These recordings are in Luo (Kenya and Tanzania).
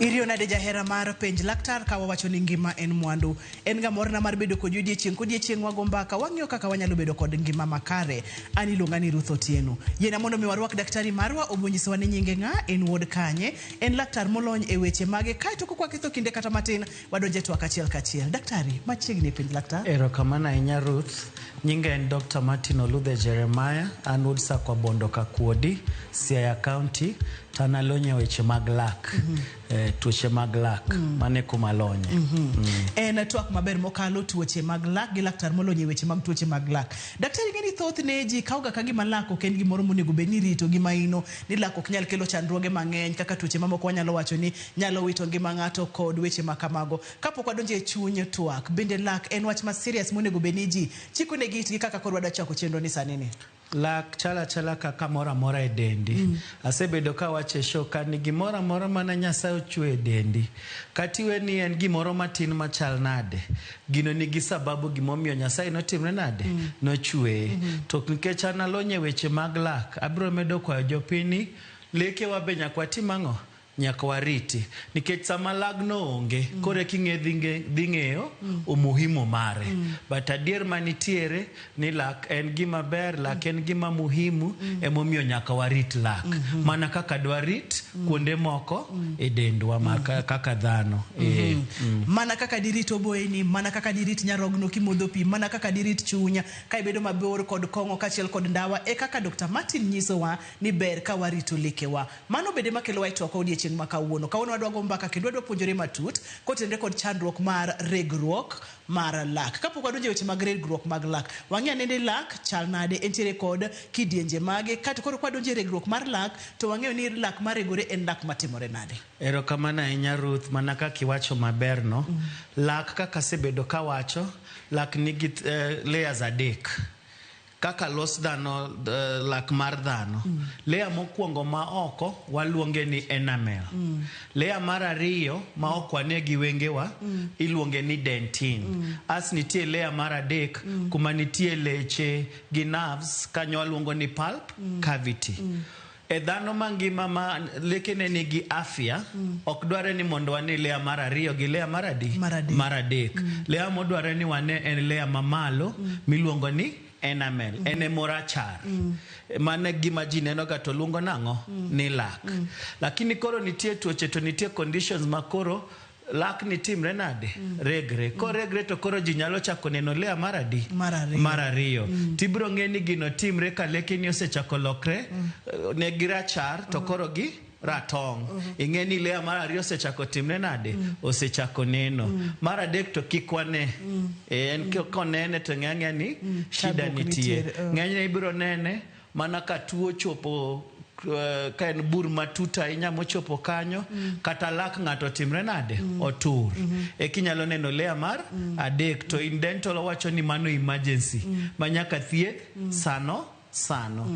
Iriyo nade jahera mar penj laktar ka wawacho ni ngima en mwandu. En ga morna mar bedo kodi odiechieng' kodiechieng' wago mbaka wang'iyo kaka wanyalo bedo kod ngima makare. An iluonga ni Ruth Otieno. Yiena mondo mi warwak daktari marwa obo nyisowa ni nyinge ng'a, en wuod kanye, en laktar molony e weche mage kaeto kok waketho kinde kata matin wadonje twak achiel kachiel. Daktari, machiegni e penj laktar. Erokamano ahinya Ruth. Nyinga en Dr. Martin Oludhe Jeremiah, an wuod Sakwa Bondo Kakuodi, Siaya County, to an alony e weche mag lak, tuoche mag lak, mano e kuma alonye. En twak maber mokalo tuoche mag lak gi laktar molony e weche mag tuoche mag lak. Daktari ng'e ni thothne ji kawoga ka gima lak ok en gimoro monego bed ni irito gi maino, ni lak ok nyal kelo chandruoge mang'eny kaka tuoche mamoko wanyalo wacho ni nyalo wito ngima ng'ato kod weche ma kamago. Kapok wadonjo e chuny twak, bende lak en wach ma serious monego bed ni ji chiko negi itgi kaka koro wadwa chako chenro ni sani ni? Lak chalo achala kaka moro amora e dendi. Asebedo ka awacho e show ka ni gimoro amora mane Nyasaye ochweyo e dendi, kata iwe ni en gimoro matin machal nade, gino nigi sababu gimomiyo Nyasaye notimre nade? Nochweye. To nikech an alony e weche mag lak, abiro medo kwayo jopiny ni lekewa be nyaka watim ang'o? Nyaka wariti. Nikech sama lagno onge, koro eka ing'e dhi ng'eyo umuhimu mare. But adier manitiere ni lak en gima ber, lak en gima muhimu, emomiyo nyaka warit lak. Mana kaka dwarit kuonde moko e dendwa ma kaka dhano. Mana kaka dirit oboyeni, mana kaka dirit nyarogno kimodho pi, mana kaka dirit chuny ka ibedo mabor kod kong'o kaachiel kod ndawa, e kaka Dr. Martin nyisowa ni ber ka warito lekewa. Mano bende makelowa e twakwa odiechieng' ma kawuono. Kawuono wadwa go mbaka kendo wadwa puonjore matut kotenore kod chandruok mar regruok mar lak. Kapok wadonjo e weche mag regruok mag lak, wang'i ane ni lak chal nade, entiere kod kidienje mage, kato koro kwadonjo e regruok mar lak, to wang'eyo ni lak maregore en lak matimore nade. Erokamano ahinya Ruth, mana kaka iwacho maber no. Lak kaka asebedo kawacho, lak nigi layers adek. Kaka los dhano, lak mar dhano. Layer mokwongo ma oko waluonge ni enamel. Layer mar ariyo ma ok wane gi wengewa iluonge ni dentin. As nitie layer mar adek kuma nitie leche gi nerves kanyo waluongo ni pulp cavity. E dhano mangima ma lekene nigi afya, ok dwarre ni mondo wane layer mar ariyo gi layer mar adi? Mar adek. Mar adek. Layer modwarre ni wane en layer mamalo miluongo ni enamel. En ema orachar. Mano e gima ji nenoga to luongo nang'o? Ni lak. Lakini koro nitie tuoche to nitie conditions ma koro lak ni timre nade? Regre. Koregre to koro ji nyalo chako neno layer mar adi? Mar ariyo. Mar ariyo. Tibiro ng'e ni gino timre ka lekeni osechako lokre, ne girachar to koro gi ratong'. Ing'e ni layer mar ariyo osechako timre nade? Osechako neno. Mar adek to kik wane. En konene to ng'e ang'eya ni shida Chandruok nitie. nitiere, Ng'enyne ibiro nene mana ka tuo ochopo ka en bur matut ahinya mochopo kanyo, kata lak ng'ato otimre nade? Otur. Eka inyalo neno layer mar adek. To in dental owacho ni mano emergency ma nyaka thiedh sano sano.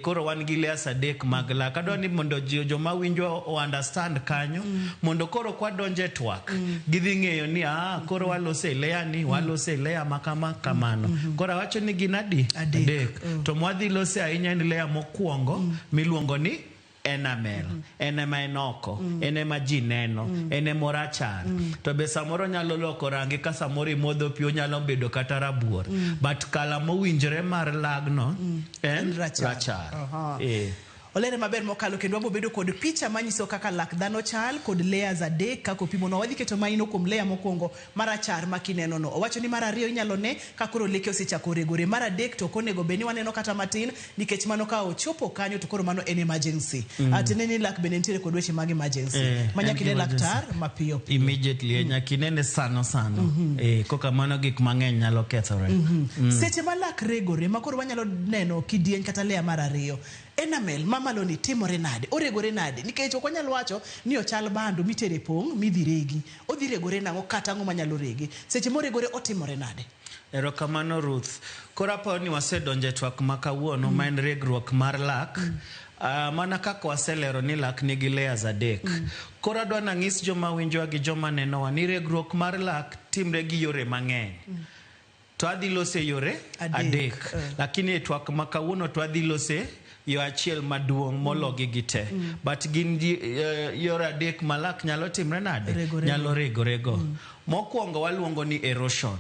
Koro wan gi layers adek mag lak. Adwa ni mondo joma winjo o understand kanyo, mondo koro kwadonjo e twak, gidhi ng'eyo ni koro walose layer ni, walose layer ma kama kamano. Koro awacho ni gin adi? Adek. Adek. To mwadhi lose ahinya en layer mokwongo miluongo ni enamel. En ema en oko, en ema ji neno, en ema orachar. To be samoro nyalo loko rangi ka samoro imodho pi onyalo bedo kata rabuor. But kala mowinjore mar lagno en Rachar. rachar. Olere maber mokalo kendo wabo bedo kod picha manyiso kaka lak dhano chal kod layers adek kaka opimono. Wadhi keto maino kuom layer mokwongo marachar ma kineno no. Owacho ni mar ariyo inyalo ne ka koro leke osechako regore. Mar adek to ok onego bed ni waneno kata matin nikech mano ka ochopo kanyo to koro mano en emergency. Tiende ni lak bende nitiere kod weche mag emergency. Ma nyaka En ine emergency. laktar mapiyo piyo. Immediately, nyaka inene sano sano. Koka mano gik mang'eny nyalo kethore. Seche ma lak regore ma koro wanyalo neno kidieny kata layer mar ariyo, enamel mamalo ni timore nade? Oregore nade? Nikech ok wanyal wacho ni ochal bando mitere pong' midhi regi. Odhi regore nang'o kata ang'o manyalo rege? Seche moregore otimore nade? Erokamano Ruth. Koro aparo ni wasedonjo e twak ma kawuono ma en regruok mar lak. Mana kaka waselero ni lak nigi layers adek. Koro adwa nang'is joma winjowa gi joma nenowa ni regruok mar lak timre gi yore mang'eny. To adhi lose yore adek, adek. Lakini e twak ma kawuono to adhi lose yo achiel maduong' mologi gi te. But gin yore adek ma lak nyalo timre nade? Regore. Nyalo regorego. Mokwongo waluongo ni erosion.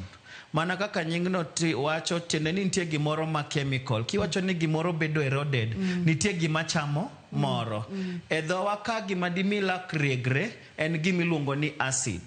Mana kaka nyingno wacho, tiende ni nitie gimoro ma chemical. Kiwacho ni gimoro bedo eroded, nitie gima chamo moro. E dhowa ka gima dimi lak regre en gima iluongo ni acid.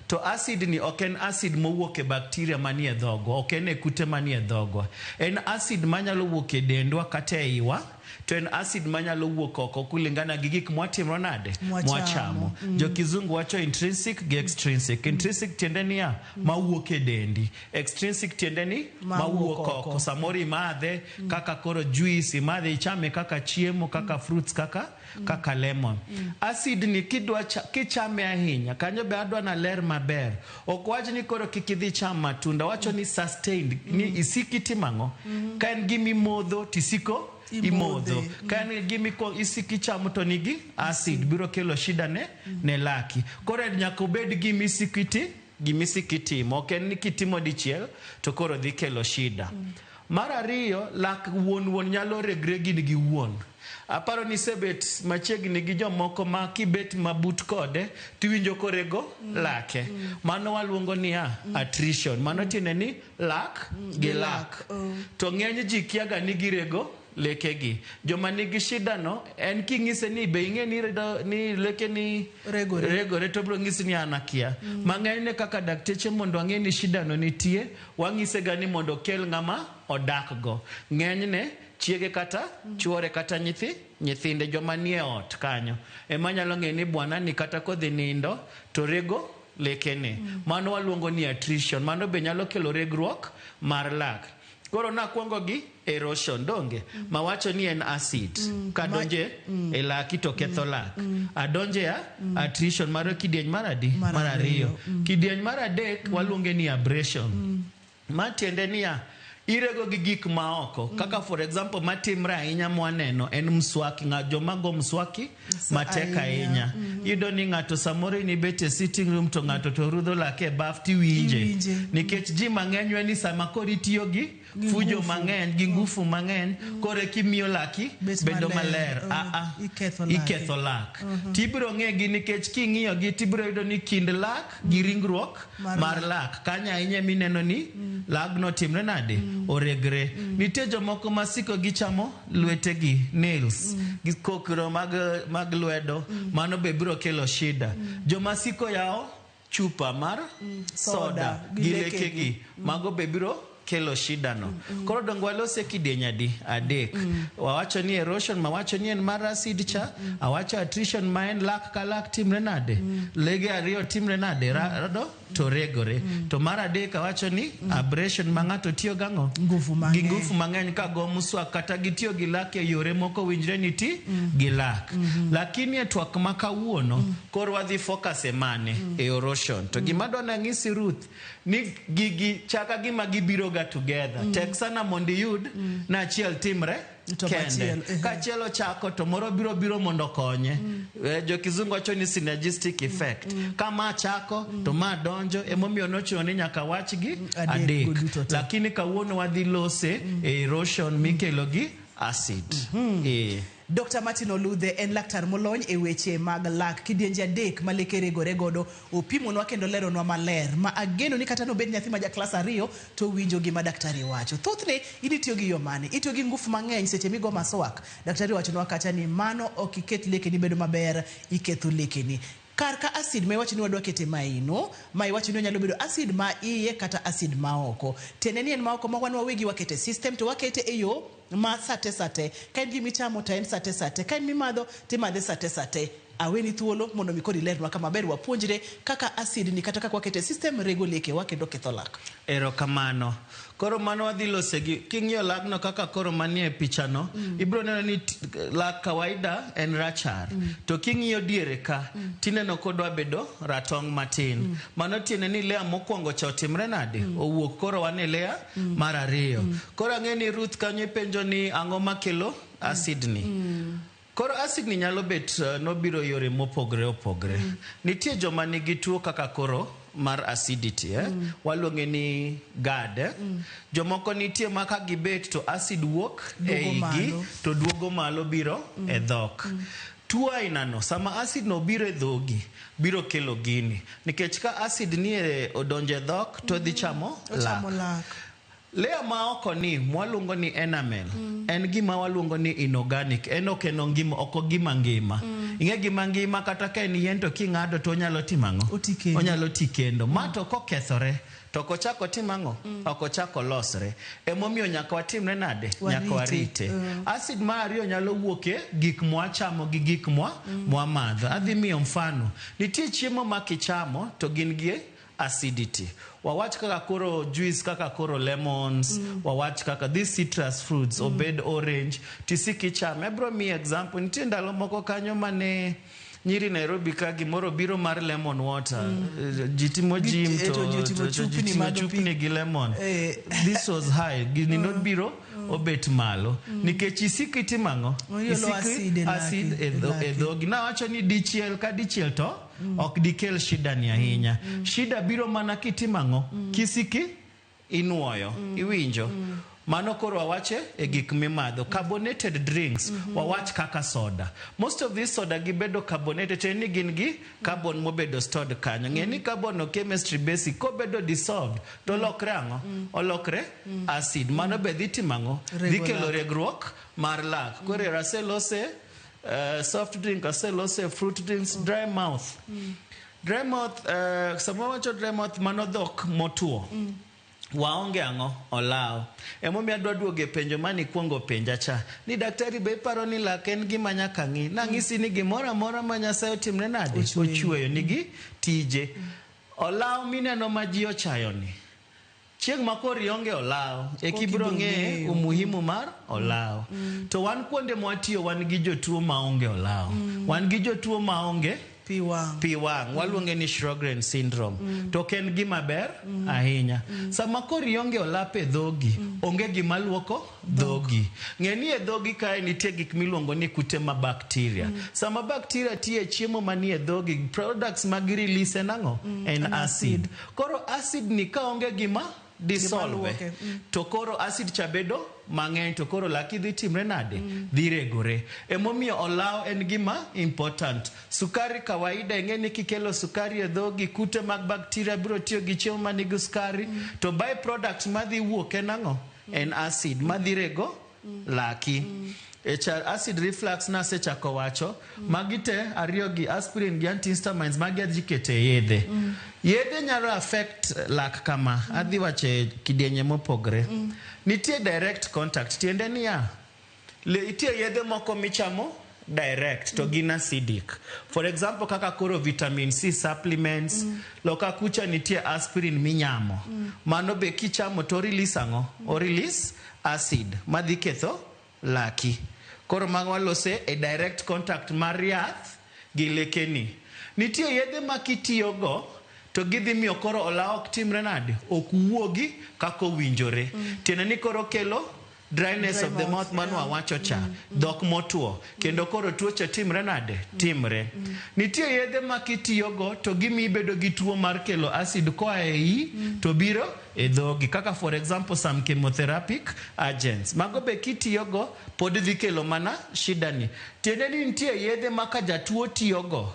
To acid ni ok en acid mowuok e bacteria manie dhogwa, ok en e kute manie dhogwa. En acid manyalo wuok e dendwa kata e iwa, to en acid manyalo wuok oko kulingana gi gik mwatimo nade? Mwachamo. Mwachamo. Jo kizungu wacho intrinsic gi extrinsic. Intrinsic tiende niya, mawuok e dendi. Extrinsic tiende ni mawuok mawuok oko. oko. Samoro imadhe kaka koro juice, imadhe ichame kaka chiemo, kaka fruits, kaka lemon. Acid ni kidwa kichame ahinya, kanyo be adwa na ler maber. Ok wach ni koro kik idhi cham matunda, wacho ni sustained, ni isik itimo ang'o? Ka en gima imodho tisiko imodhe. Imodho. Ka en gima isiko ichamo to nigi acid, biro kelo shida ne laki. Koro nyaka obed gima isiko gima isiko itimo, ok en ni kitimo dichiel to koro dhi kelo shida. Mar ariyo, lak wuon wuon nyalo regre gin gi wuon. Aparo ni isebet machiegni gi jomoko ma kibet mabut kode tiwinjo korego lake. Mano waluongo niya attrition. Mano tiende ni lak gi lak. To ng'eny ji kiaga ni girego lekegi. Joma nigi shida no en king'ise ni be ing'e ni ni leke ni regore. Regore to biro ng'isi ni an akia. Mang'eny ne kaka dakteche mondo ang'e ni shida no nitie, wang'ise ga ni mondo okel ng'ama odak go. Ng'enyne chiege kata chuore kata nyithinde joma nie ot kanyo ema nyalo ng'eyo ni bwana ni kata kodhi nindo to rego lekene. Mano waluongo ni attrition. Mano be nyalo kelo regruok mar lak. Koro nakwongo gi erosion, donge? Mawacho ni en acid. Kadonje e laki to ketho lak. Adonje ya attrition maro kidieny mar adi? Mar Mar ariyo. ariyo. Kidieny mar adek waluonge ni abrasion. Ma tiende niya, irego gi gik ma oko. Kaka for example matimre ahinya mwaneno en mswaki. Joma go mswaki matek ahinya. ahinya. Iyudo ni ng'ato samoro in ibet e sitting room to ng'ato to rudho lake e baf tiwinje. Iwinje. Nikech ji mang'eny we ni sama koro itiyo gi Gi fujo ngufu. mang'eny, gi ngufu mang'eny, koro eka imiyo laki bet bedo maler. maler. Iketho laki. Iketho lak. Tibiro ng'egi nikech king'iyo gi tibiro yudo ni kind lak gi ringruok Mar mar lak. Kanyo ahinya mineno ni lagno timre nade? Oregre. Nitie jomoko ma siko gichamo lwetegi, nails, gi kokro mag lwedo, mano be biro kelo shida. Joma siko yawo chupa mar soda soda gi gi lekegi. lekegi, mago be biro kelo shida no. Koro dongo walose kidieny adi? Adek. Wawacho ni erosion, mawacho ni en mar acid cha, awacho attrition ma en lak ka lak timre nade? Lege ariyo timre nade? Rado to regore. To mar adek awacho ni abrasion ma ng'ato tiyo gang'o? Ngufu Gi mang'eny. ngufu mang'eny ka go mswak kata gitiyo gi lak e yore moko winjre ni ti gi lak. Lakini e twak ma kawuono koro wadhi focus e mane? E erosion. To gima adwa nang'isi Ruth ni gigi chaka gima gibiro ga together. Tek sana mondo iyud na achiel timre To kende. machielo, ehe. Ka achiel ochako to moro biro mondo okonye. Jo kizungu wacho ni synergistic effect. Ka ma chako to ma donjo emomiyo nochuno ni nyaka wach gi Adek adek. go duto te. Lakini kawuono wadhi lose e erosion mikelo gi acid. Dr. Martin Oludhe en laktar molony e weche mag lak. Kidienje adek ma leke regore godo opimonwa kendo leronwa maler ma ageno ni kata nobed nyathi ma ja klas 2 to winjo gima daktari wacho. Thothne in itiyo gi yo mane? Itiyo gi ngufu mang'eny seche migo maswak. Daktari owachonwa kacha ni mano ok iket lekeni bedo maber, iketho lekeni. Kar ka acid ma iwacho ni wadwa kete maino, ma iwacho ni onyalo bedo acid ma iye kata acid ma oko. Tiende ni en ma oko ma wan wawegi wakete system to wakete e yo ma sate sate. Ka en gima ichamo to en sate sate. Ka en mimadho to imadhe sate sate. Aweni thuolo mondo mi koro ilernwa kama ber wapuonjre kaka acid ni kata kaka wakete system rego lekewa kendo ketho lak. Erokamano. Koro mano wadhi lose gi king'iyo lagno kaka koro manie pichano, ibiro neno ni lak kawaida en rachar. To king'iyo diere ka, tineno kodwa bedo ratong' matin. Mano tiende ni layer mokwongo cha otimre nade? Owuok koro wan e layer mar ariyo. Koro ang'e ni Ruth kanyo ipenjo ni ang'o makelo acid ni. Koro acid ni nyalo bet nobiro yore mopogre opogre. Nitie joma nigi tuo kaka koro mar acidity eh? Waluonge ni GERD eh? Jomoko nitie ma ka gibet to acid wuok Duogo e igi malo. to duogo malo biro e dhok. Tuo ainano sama acid no biro e dhogi biro kelo gini nikech ka acid ni e odonjo e dhok to dhi chamo Ochamo lak. lak. Layer ma oko ni mwaluongo ni enamel en gima waluongo ni inorganic en ok en ngima ok ogima ngima ing'e gima ngima kata ka en yien to king'ado to onyalo timo ang'o Oti kendo. onyalo ti kendo ma to kokethore to ok ochak otim ang'o ok ochak olosre emomiyo nyaka watimre nade nyaka Warite. warite acid mar ariyo nyalo wuok e gik mwachamo gi gik mwa mwamadho adhi miyo mfano nitie chiemo ma kichamo to gin gi acidity wawach kaka koro juice kaka koro lemons wawach kaka these citrus fruits obed orange tisik ichame abro miyi example nitie ndalo moko kanyo mane nyiri Nairobi ka gimoro biro mar lemon water ji timo gym eh, to ji oting'o to ji chupni ting'o mag pi. chupni gi lemon Eh. this was high gini nobiro obet malo nikech isik itimo ang'o Oilo acid e laki, acid e e dho- e laki. dhogi nawacho ni dichiel ka dichiel to ok dikel shida ni ahinya shida biro mana kitimo ang'o kisiki inuoyo iwinjo mano koro wawache e gik mimadho carbonated drinks wawach kaka soda most of these soda gibedo carbonated tiende ni gin gi carbon mobedo stored kanyo ng'e ni carbon no chemistry basic kobedo dissolved to olokre ang'o olokre acid mano be dhi timo ang'o dhi Rego kelo lak. regruok mar lak koro ero aselose soft drink aselose fruit drinks dry mouth dry mouth sama wacho dry mouth mano dhok motuo waonge ang'o olaw emomiyo adwa duogo e penjo mane ikwongo penja cha ni daktari be iparo ni lak en gima nyaka ng'i nang'isi ni gimoro amora ma nyasaye otimne nade Ochweyo. ochweyo nigi tije olaw mineno ma ji ochayo ni chieng' ma koro ionge olaw eka ibiro ibiro ng'e ng'eyo. umuhimu mar olaw to wan kuonde mwatiyo wan gi jotuo maonge olaw wan gi jotuo maonge Pi wang'. pi wang' waluonge ni Sjogren syndrome to ok en gima ber ahinya sama koro ionge olap e dhogi onge gima luoko dhogi ng'e ni e dhogi kae nitie gik miluongo ni kute ma bacteria sama bacteria tiyo e chiemo manie dhogi products mag release en ang'o en acid koro acid ni ka onge gima dissolve luoke, to koro acid cha bedo mang'eny to koro laki dhi timre nade dhi regore emomiyo olaw en gima important sukari kawaida ing'e ni kikelo sukari e dhogi kute mag bacteria biro tiyo gi chiemo manigi sukari to by product madhi wuok en ang'o en acid madhi rego laki e acid reflux nasechako wacho magi te ariyo gi aspirin gi antihistamines magi adhi keto e yedhe yedhe nyalo affect lak kama adhi wacho e kidienje mopogre nitie direct contact tiende niya nitie yedhe moko michamo direct to gin acidic for example kaka koro vitamin C supplements loka kucha nitie aspirin minyamo mano be kichamo to release ang'o o release acid madhi ketho laki koro mago walose e direct contact mar yath gi lekeni nitie yedhe ma kitiyogo to gidhi miyo koro olaw ok timre nade ok wuogi kaka owinjore tiende ni koro kelo dryness Dry of the mouth, mouth mano yeah. wawacho cha dhok motuo kendo koro tuoche timre nade timre nitie yedhe ma kitiyogo to gimiyi ibedo gi tuo mar kelo acid koa e iyi to biro e dhogi kaka for example some chemotherapeutic agents mago be kitiyogo pod dhi kelo mana shida ni tiende ni nitie yedhe ma ka jatuo tiyogo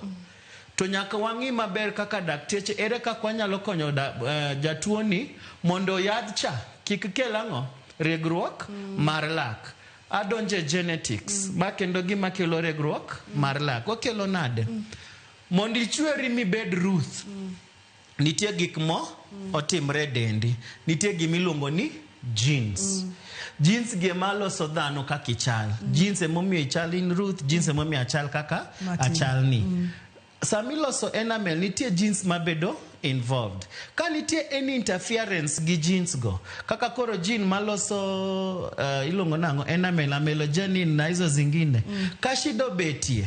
to nyaka wang'i maber kaka dakteche ere kaka wanyalo konyo jatuo ni mondo yadh cha kik kel ang'o regruok mar lak adonje genetics ma kendo gima kelo regruok mar lak okelo nade mondo ichweri mibed Ruth nitie gik mo otimre e dendi nitie gimiluongo ni genes genes gi ema loso dhano kaka ichal genes emomiyo ichal in Ruth genes emomiyo achal kaka Martin. achal ni sama iloso enamel nitie genes mabedo involved ka nitie any interference gi genes go kaka koro gene maloso iluongo nang'o enamel amelogenin na hizo zingine ka shida obetie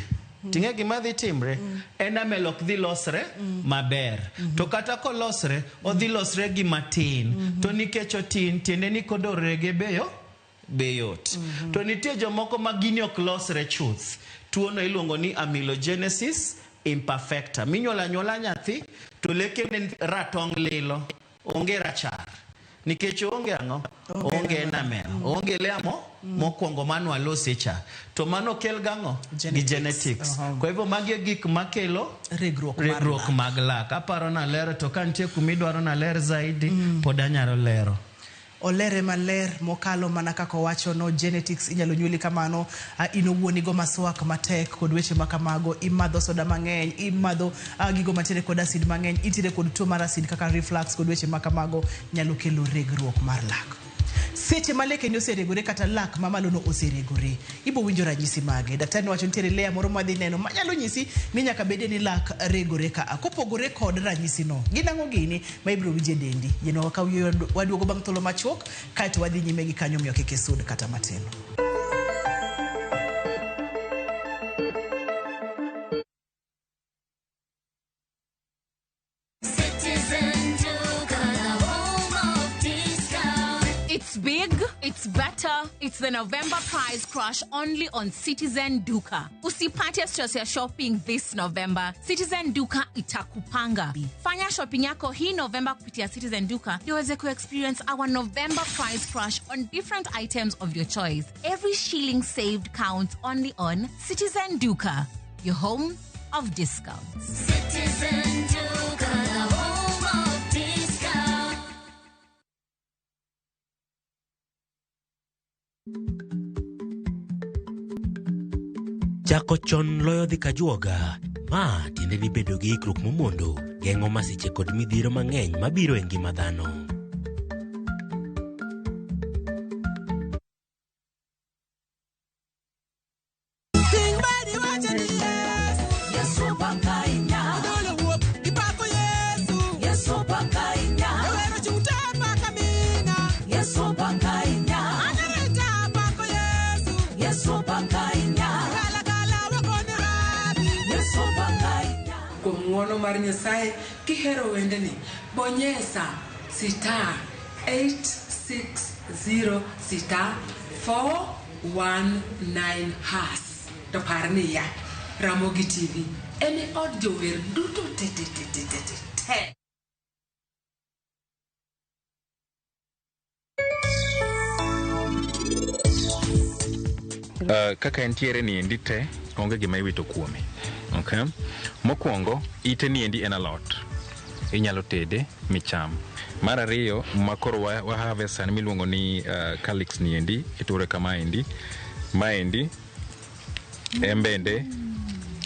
ting'e gima dhi timre enamel ok dhi losre maber to kata kolosre odhi losre gi matin to nikech otin tiende ni kodo rege beyo be yot to nitie jomoko ma gini ok losre chuth tuono iluongo ni amelogenesis imperfecta. Minyuolo anyuola nyathi to lekene ratong' lilo, onge rachar. Nikech onge ang'o? Onge enamel. Onge layer mo mokwongo mano walose cha. To mano kel gang'o? Gi genetics. Kwa hivyo magi e gik makelo Regruok mar regruok mag lak. Aparo nalero to ka nitie kumidwaro naler zaidi pod anyalo lero. Olere maler mokalo mana kaka owacho no genetics inyalo nyuoli kamano in owuon igo maswak matek kod weche ma kamago imadho soda mang'eny imadho gigo mantiere kod acid mang'eny intiere kod tuo mar acid kaka reflux kod weche ma kamago nyalo kelo regruok mar lak. Seche ma lekeni oseregore kata lak mamalo no oseregore ibo winjo ranyisi mage. Daktari nowacho nitiere layer moro madhi neno manyalo nyisi ni nyaka bede ni lak regore ka kopogore kod ranyisi no gin ang'o gini ma ibiro winjo e dendi. Yienwa wakaw yweyo waduogo bang' thuolo machuok kaeto wadhi nyime gi kanyo omiyo kik isud kata matin. Citizen Duka, the home of discount. It's big, it's better, it's the November price crash only on Citizen Duka. Usipate stress ya shopping this November. Citizen Duka itakupanga. Fanya shopping yako hii November kupitia Citizen Duka ndio uweze ku-experience our November price crash on different items of your choice. Every shilling saved counts only on Citizen Duka, your home of discounts. Citizen Duka, the home of discount. Chako chon loyo dhi kajuoga. Ma tiende ni bedo gi ikruok momondo geng'o masiche kod midhiero mang'eny mabiro e ngima dhano. Yesu Bangainya. Yesu Bangainya. Yesu Bangainya. Yesu Bangainya. Yesu Bangainya. Kuom ng'uono mar Nyasaye kihero wendeni bonyesa star 860 star 419 hash to par niya Ramogi TV en e od jower duto te te te te te te te. Kaka entiere ni endi te onge gima iwito kuome. Okay? Mokwongo, ite ni endi en alot. Inyalo tede micham. Mar ariyo, ma koro wa harvest sani miluongo ni calyx ni endi, iture kama endi. Maendi, en bende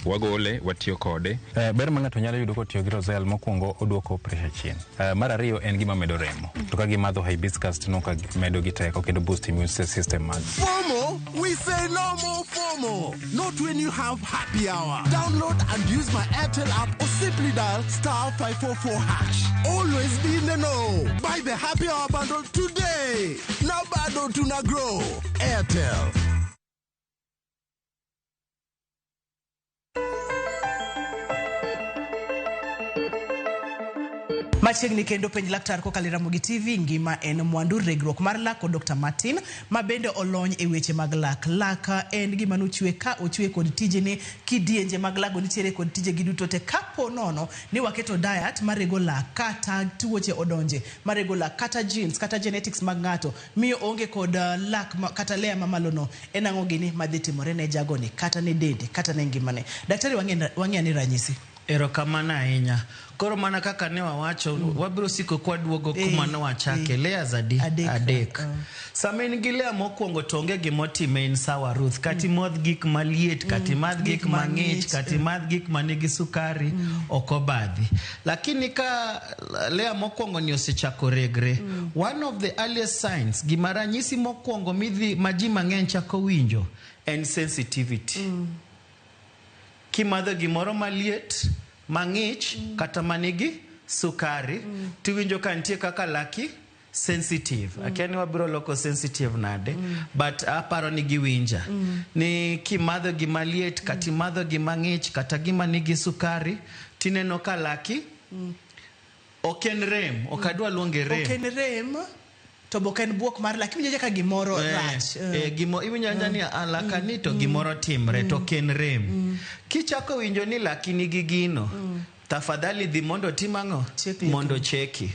wagole, watiyo kode. Ber ma ng'ato nyalo yudo kotiyo gi Roselle mokwongo oduoko pressure chien. Mar ariyo en gima medo remo. To ka gimadho hibiscus to ka medo gi teko kendo boost immune system mag. FOMO? We say no more FOMO. Not when you have happy hour. Download and use my Airtel app or simply dial star 544 hash. Always be in the know. Buy the happy hour bundle today. Now bado tuna grow. Airtel. Machiegni kendo penj laktar kokalo e Ramogi TV ngima en mwandu regruok mar lak kod Dr. Martin ma bende olony e weche mag lak. Lak en gima nochwe ka ochwe kod tijene kidienje mag lak go nitiere kod tijegi duto te kapo nono ni waketo diet marego lak kata tuoche odonje marego lak kata genes kata genetics mag ng'ato miyo onge kod lak kata layer mamalo no en ang'o gini madhi timore ne jagoni kata ne dende kata ne ngimane. Daktari wang'e ni ranyisi. Erokamano ahinya. Koro mana kaka ne wawacho, wabiro siko kwaduogo kuma ne wachake. Layers adi? Adek. Sama in gi layer mokwongo to onge gimotime in sawa Ruth. Kata imodh gik maliet, kata imadh gik mang'ich, kata imadh gik manigi sukari, ok obadhi. Lakini ka layer mokwongo ni osechako regre, one of the earliest signs, gima ranyisi mokwongo midhi ma ji mang'eny chako winjo, en sensitivity. Kimadho gimoro maliet, mang'ich, kata manigi sukari, tiwinjo ka nitie kaka laki sensitive. Akia ni wabiro loko sensitive nade, but aparo ni giwinja. Ni kimadho gima liet, kata imadho gima ng'ich, kata gima nigi sukari, tineno ka laki ok en rem, ok adwa luonge rem. Ok en rem. To bok en buok mar lak, iwinjo ka gimoro rach. Gimo iwinjo awinja ni a laka ni to gimoro timre to ok en rem. Kichako winjo ni laki nigi gino, tafadhali dhi mondo otim ang'o? Check leki. Mondo cheki.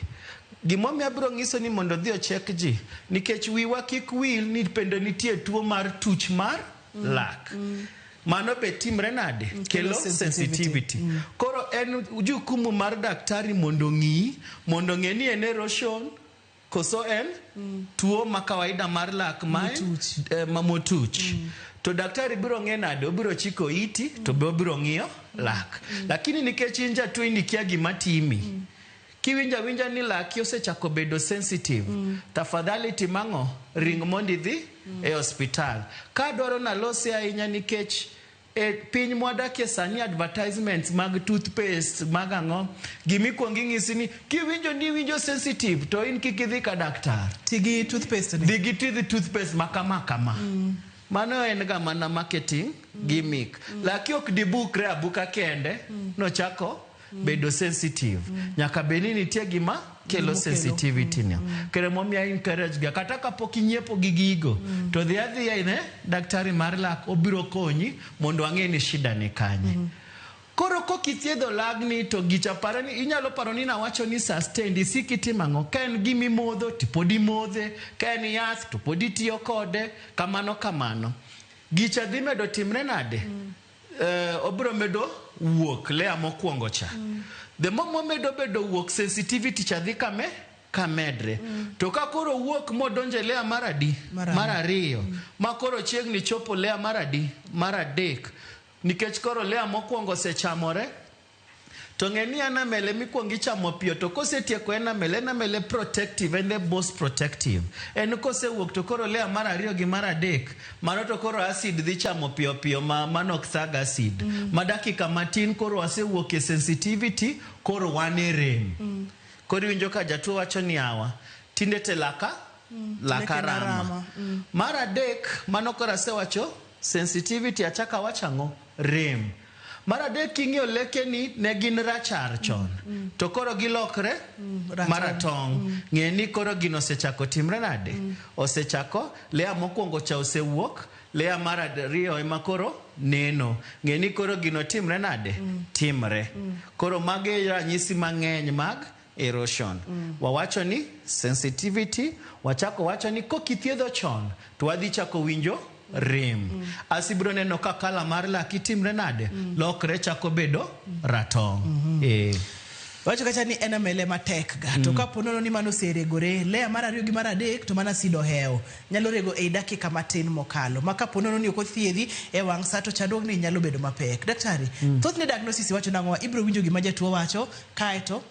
Gimomiyo abiro ng'iso ni mondo odhi ochek ji, nikech wiwa kik wil ni bende nitie tuo mar tuch mar lak. Mano be timre nade? Kelo sensitivity. sensitivity. Koro en jukumu mar daktari mondo ng'i, mondo ng'e ni en erosion koso en tuo ma kawaida mar lak ma en, ma motuch. To daktari biro ng'e nade? Obiro chiko iti to be obiro ng'iyo lak. Lakini nikech in jatuo in ikia gima timi. Kiwinjo awinja ni laki osechako bedo sensitive, tafadhali tim ang'o? Ring mondo idhi e osiptal. Ka dwaro nalose ahinya nikech e piny mwadakie sani advertisements mag toothpaste mag ang'o gimikwongo ing'isi ni kiwinjo ni iwinjo sensitive to in kik idhi ka daktar. Ti gi toothpaste ni. Dhi gi ti toothpaste ma kama kama. Mano en ga mana marketing gimmick. Laki ok dibukre abuka kende nochako bedo sensitive. Nyaka bed ni nitie gima kelo Gima kelo. sensitivity ni. Koro emomiyo I encourage ga kata kapok inyiepo gi gigo to dhi adhiya ne daktari mar lak obiro konyi mondo ang'e ni shida ni kanye. Koro kok ithiedho lagni to gicha paro ni inyalo paro ni nawacho ni sustained isik itimo ang'o ka en gimimodho to pod imodhe ka en yath to pod itiyo kode kamano kamano gicha dhi medo timre nade obiro medo wuok layer mokwongo cha the more momedo bedo wuok sensitivity cha dhi kame kamedre to ka koro wuok modonjo e layer mar adi Mar ariyo. mar ariyo ma koro chiegni chopo layer mar adi mar adek nikech koro layer mokwongo osechamore to ng'e ni enamel emikwongo ichamo piyo to kosetieko enamel enamel e protective en the most protective en kosewuok to koro layer mar ariyo gi mar adek mano to koro acid dhi chamo piyo piyo ma mano ok thag acid ma dakika matin koro wasewuok e sensitivity koro wan e rem koro iwinjo ka jatuo wacho ni awa tinde te laka laka Lekena rama rama. mar adek mano koro asewacho sensitivity achako awacho ang'o rem mar adek king'iyo lekeni ne gin rachar chon to koro gilokre ratong'. maratong' ng'e ni koro gino osechako timre nade osechako layer mokwongo cha osewuok layer mar ariyo ema koro neno ng'e ni koro gino timre nade timre koro magi e ranyisi mang'eny mag erosion wawacho ni sensitivity wachako wacho ni kokithiedho chon to wadhi chako winjo rem asibiro neno ka kala mar laki timre nade lokre chako bedo ratong' Wacho kacha ni enamel ema tek ga to kapo nono ni mano oseregore layer mar ariyo gi mar adek to mana acid ohewo nyalo rego ei dakika matin mokalo ma kapo nono ni ok othiedhi e wang' sa to chandruogni nyalo bedo mapek. Daktari, thothne diagnosis iwacho nang'o? Ibiro winjo gima jatuo wacho kaeto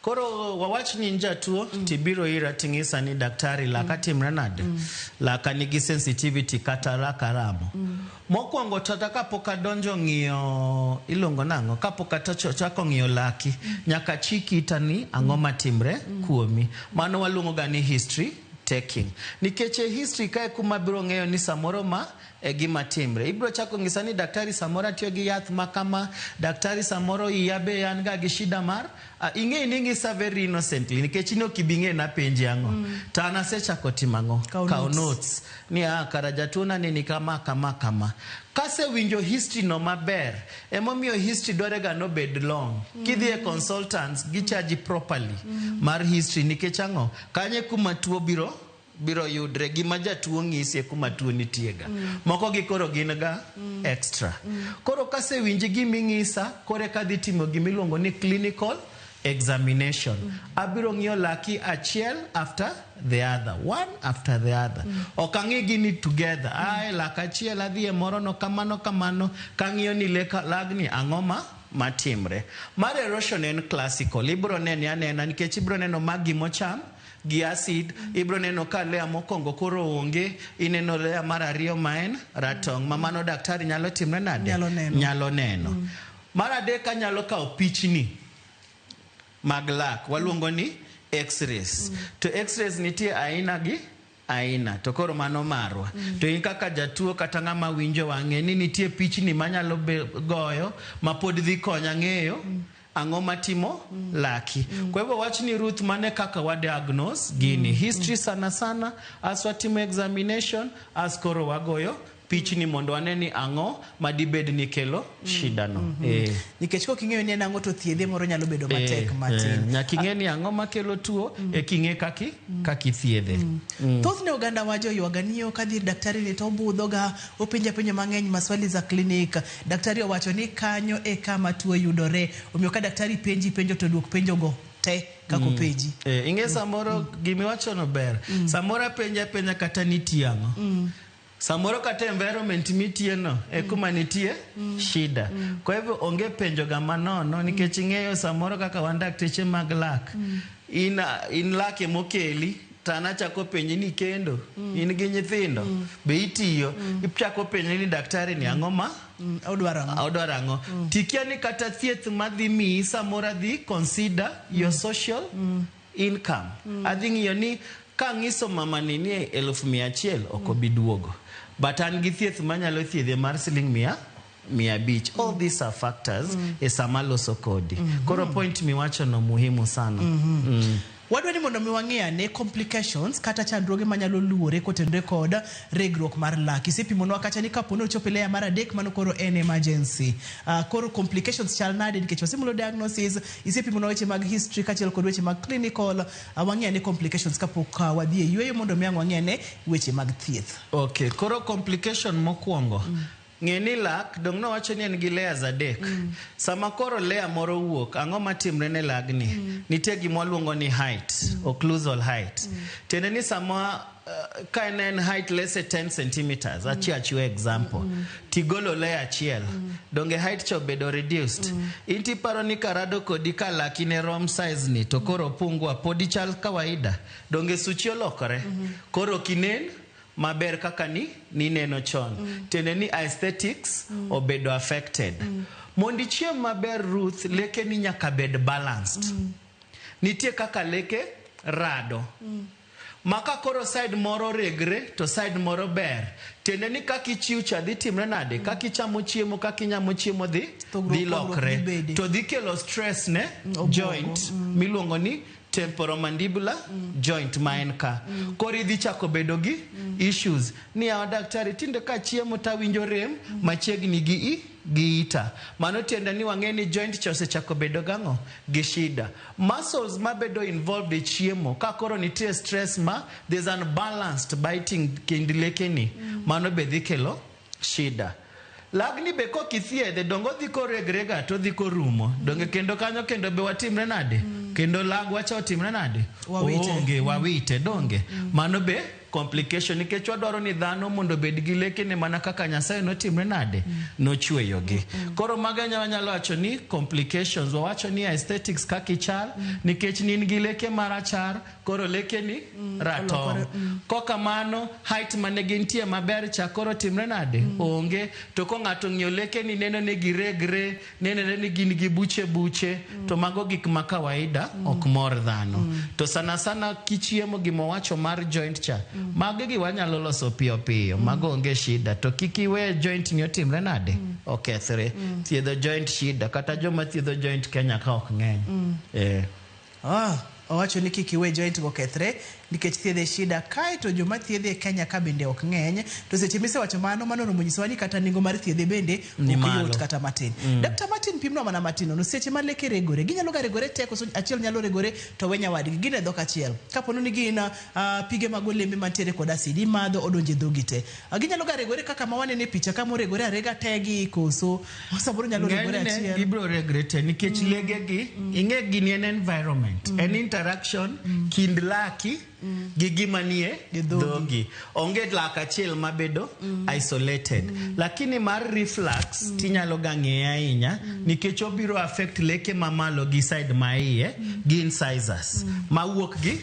Koro wawach ni in jatuo tibiro ira ting'isa ni daktari laka timre nade laka nigi sensitivity kata laka ramo mokwongo tata kapok adonjo ng'iyo iluongo nang'o kapok achako ng'iyo laki nyaka chik ita ni ang'o matimre kuomi mano waluongo ga ni history taking nikech e history kae kuma biro ng'eyo ni samoro ma e gima timre ibiro chako ng'isa ni daktari samoro atiyo gi yath ma kama daktari samoro iya be an ga gi shida mar ing'e ni ing'isa very innocently nikech in ok ibi ng'e napenji ang'o to an asechako timo ang'o Kawo kawo notes. notes ni ah kara jatuo na ni kama kama kama kasewinjo history no maber emomiyo history dware ga nobed long kidhi e consultants gichaji properly mar history nikech ang'o kanye kuma tuo biro biro yudre gima jatuo ng'isi e kuma tuo nitie ga moko gi koro gin ga extra koro kasewinji giming'isa koro eka adhi timo gimiluongo ni clinical examination abiro ng'iyo laki achiel after the other one after the other ok ang'i gini together ae lak achiel adhi e moro no kamano kamano kang'iyo ni leka lagni ang'o ma matimre mar erosion en classical ibiro nene anena nikech ibiro neno mag gimocham gi acid ibiro neno ka layer mokwongo koro onge ineno layer mar ariyo ma en ratong' ma mano daktari nyalo timre nade Nyalo neno. nyalo neno mar adek anyalo kawo pichni mag lak waluongo ni x-rays to x-rays nitie aina gi aina to koro mano marwa to in kaka jatuo kata ng'ama winjo wang'e ni nitie pichni manyalo goyo ma pod dhi konya ng'eyo ang'o matimo laki. Kwa hivyo wach ni Ruth, mane kaka wa diagnose gini. History sana sana, as watimo examination, as koro wagoyo pichni mondo wane ni ang'o madibed ni kelo shida no. Eh. Nikech kok ing'eyo ni en ang'o to thiedhe moro nyalo bedo matek matin. Nyaka ing'e ni ang'o makelo tuo e king'e kaki kaki thiedhe. Thothne oganda wa joywaga ni yo kadhi ir daktari ni to obudhoga, openja penjo mang'eny, maswali za klinik. Daktari owacho ni kanyo e kama tuo yudore. Omiyo ka daktari penji penjo to duok penjo go te kaka openji. Ing'e samoro gimiwachono ber. Samoro apenja penja kata nitie ang'o. Samoro kata environment mitie no e kuma nitie shida. Kwa hivyo onge penjo ga manono nikech ing'eyo samoro kaka wan dakteche mag lak. In lak emokeli to an achako penji ni kendo in gi nyithindo be itiyo ichako penji ni daktari ni ang'o ma Odwaro ang'o? Odwaro ang'o. Tikia ni kata thieth madhi miyi samoro adhi consider your social income. Adhi ng'iyo ni kang'iso mamani ni 100,000 ok obi duogo. But an gi thieth manyalo thiedhe mar siling 500. All these are factors e sama loso kodi. Koro point miwacho no muhimu sana. Wadwa ni mondo mi wang'e ane complications kata chandruoge manyalo luwore kotenore kod regruok mar lak. Isepimonwa kacha ni kapo ni ochopo e layer mar adek mano koro en emergency. Koro complications chal nade nikech wasemulo diagnosis, isepimonwa weche mag history kaachiel kod weche mag clinical. Wang'e ane complications kapok wadhi e yueyo mondo mi ang' wang'e ane weche mag thieth. Okay, koro complication mokwongo. Ng'e ni lak, dong' nowacho ni en gi layers adek. Sama koro layer moro wuok, ang'o matimre ne lagni? Nitie gima waluongo ni height, occlusal height. Tiende ni sama ka en height let's say 10 centimeters, achiwo achiwa example. Tigolo layer achiel, donge height cha obedo reduced. In tiparo ni karado kodi ka laki ne rom size ni, to koro pungua, podi chal kawaida. Donge suchi olokore. Koro ok inen maber kaka ni nineno chon. Tiende ni aesthetics obedo affected. Mondo ichiem maber Ruth, leke ni nyaka bed balanced. Nitie kaka leke rado. Maka koro side moro regre to side moro ber. Tiende ni kaka ichiw cha dhi timre nade? Kaka ichamo chiemo, kaka inyamo chiemo dhi Pogruok dhi lokre. dhi bede. To dhi kelo stress ne Obwongo. joint miluongo ni temporomandibular joint ma en ka. Koro idhi chako bedo gi issues. Ni yawa daktari tinde ka chiemo tawinjo rem machiegni gi i gi ita. Mano tiende ni wang'e ni joint cha osechako bedo gang'o? Gi shida. Muscles mabedo involved e chiemo ka koro nitie stress ma there's unbalanced biting kind lekeni. Mano be dhi kelo shida. Lagni be kok ithiedhe donge odhi koregrega to odhi korumo. Donge kendo kanyo kendo be watimre nade? Kendo lagwa cha otimre nade? Wawite. Onge, wawite donge. Mano be complication nikech wadwaro ni dhano mondo obed gi lekene mana kaka Nyasaye notimre nade? Nochweyogi. Koro mago enya wanyalo wacho ni complications. Wawacho ni aesthetics kaka ichal nikech ni in gi leke marachar koro lekeni ratong'. Kokamano height mane gintie maber cha koro timre nade? Onge. To ko ng'ato ng'iyo lekeni neno ni giregre, nenore ni gin gi buche buche, to mago gik ma kawaida ok mor dhano. To sana sana kichiemo gimowacho mar joint cha, magi gi wanyalo loso piyo piyo, mago onge shida. To kik iwe joint ni otimre nade? Okethre. Thiedho joint shida, kata joma thiedho joint Kenya ka ok ng'eny. Owacho ni kik iwe joint go kethre nikech thiedhe shida kae to joma thiedhe e Kenya ka bende ok ng'eny to seche misewacho mano mano oromo nyisowa ni kata nengo mar thiedhe bende Ni ok malo. yot kata matin. Dr. Martin pimnwa mana matin nono seche ma leke regore ginyalo ga regore te koso achiel nyalo regore to we nyawadgi gin e dhok achiel kapo ni gin pige mag olembe mantiere kod acid imadho odonjo e dhogi te. Ginyalo ga regore kaka ma waneno e picha ka moregore arega tegi koso samoro nyalo regore Ng'enyne achiel. gibiro regre te nikech legegi ing'e gini en environment en interaction kind laki gi gima nie Gi dhogi. dhogi. Onge lak achiel mabedo isolated. Lakini mar reflux tinyalo ga ng'eye ahinya nikech obiro affect leke mamalo gi side ma iye gi incisors mawuok gi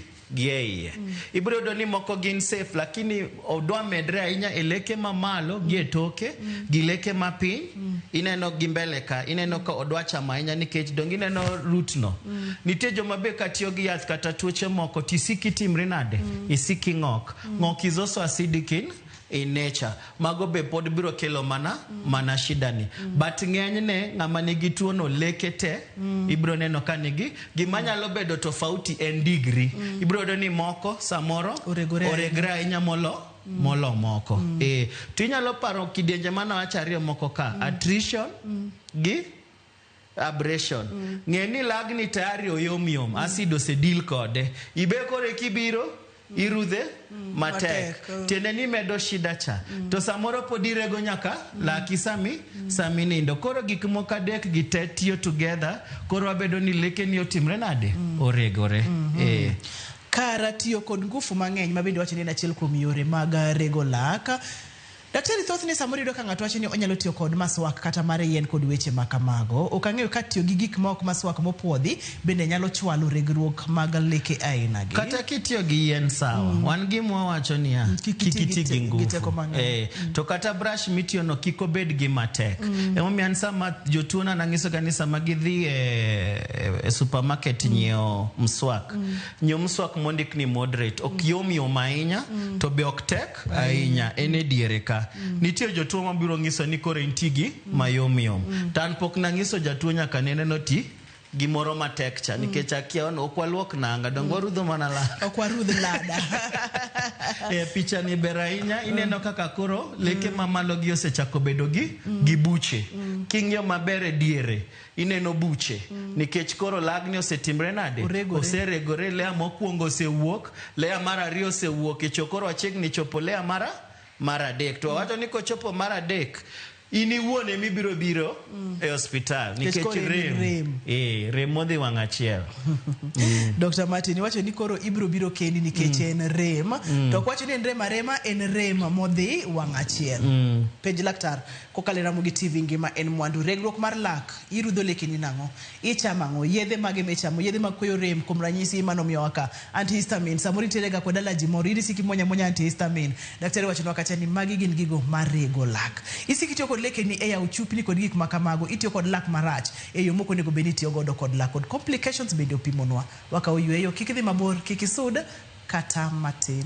e iye. Ibiro yudo ni moko gin safe lakini odwa medre ahinya e leke mamalo gi e toke gi leke mapiny ineno gi mbele ka ineno ka odwa chamo ahinya nikech donge ineno root no. Nitie joma be katiyo gi yath kata tuoche moko tisiki timri nade? Isiki ng'ok. Ng'ok is also acidic in in nature. Mago be pod biro kelo mana mana shida ni. But ng'enyne ng'ama nigi tuo no leke te ibiro neno ka nigi gima nyalo bedo tofauti en degree. Ibiro yudo ni moko samoro Oregore ahinya. oregre ahinya molo molo moko. To inyalo paro kidienje mane awacho ariyo moko ka attrition gi abrasion. Ng'e ni lagni tayari oyom yom, acid osedil kode. Ibe koro kibiro irudhe matek. Matek. Tiende ni medo shida cha. To samoro pod irego nyaka laki sami sami nindo. Koro gik moko adek gi te tiyo together, koro wabedo ni lekeni otimre nade? Oregore. Kara tiyo kod ngufu mang'eny ma bende wacho ni en achiel kuom yore mag rego lak. Daktari, thothne samoro iyudo ka ng'ato wacho ni onyalo tiyo kod maswak kata mar yien kod weche ma kamago. Ok ang'eyo ka tiyo gi gik ma ok maswak mopuodhi bende nyalo chwalo regruok mag leke aina gi. Kata kitiyo gi yien sawa. Wan gima wawacho niya, Kik kik iti iti gi gi gi teko ngufu. mang'eny. To kata brush mitiyo no kik obed gi matek. Emomiyo an sama jotuo na nang'iso ga ni sama gidhi e supermarket nyiewo mswak, nyiew mswak mondik ni moderate. Ok yom yom ahinya, to be ok tek ahinya. En e diere ka. Nitie jotuo mabiro ng'iso ni koro inti gi mayom yom. To an pok nang'iso jatuo nyaka nene no ti gimoro matek cha nikech akia ok waluok nanga donge warudho mana lak. Ok warudh lada. E picha ni ber ahinya ineno kaka koro leke mamalo gi osechako bedo gi buche. King'iyo maber e diere ineno buche nikech koro lagni osetimre nade? Oregore. Oseregore. Layer mokwongo osewuok, layer mar ariyo osewuok, e koro wachiegni chopo layer mar adek. To wawacho ni kochopo mar adek in iwuon emibiro biro e osiptal Nikech nikech koro en rem. rem. Rem modhi wang' achiel. Dr. Martin iwacho ni koro ibiro biro kendi nikech en rem. To ok wacho ni en rem arema, en rem modhi wang' achiel. Penj laktar kokalo e Ramogi TV ngima en mwandu. Regruok mar lak, irudho lekeni nang'o? Ichamo ang'o? Yedhe mage michamo? Yedhe mag kweyo rem kuom ranyisi manomiyowa ka antihistamine. Samoro intiere ga kod allergy moro, in isiko imuonyo amuonya antihistamine. Daktari wachonwa kacha ni magi gin gigo marego lak. Isiko itiyo kod lekeni e yawo chupni kod gik ma kamago, itiyo kod lak marach e yo mok onego bed ni itiyo godo kod lak. Kod complications bende opimonwa. Wakawo yweyo, kik idhi mabor, kik isud kata matin.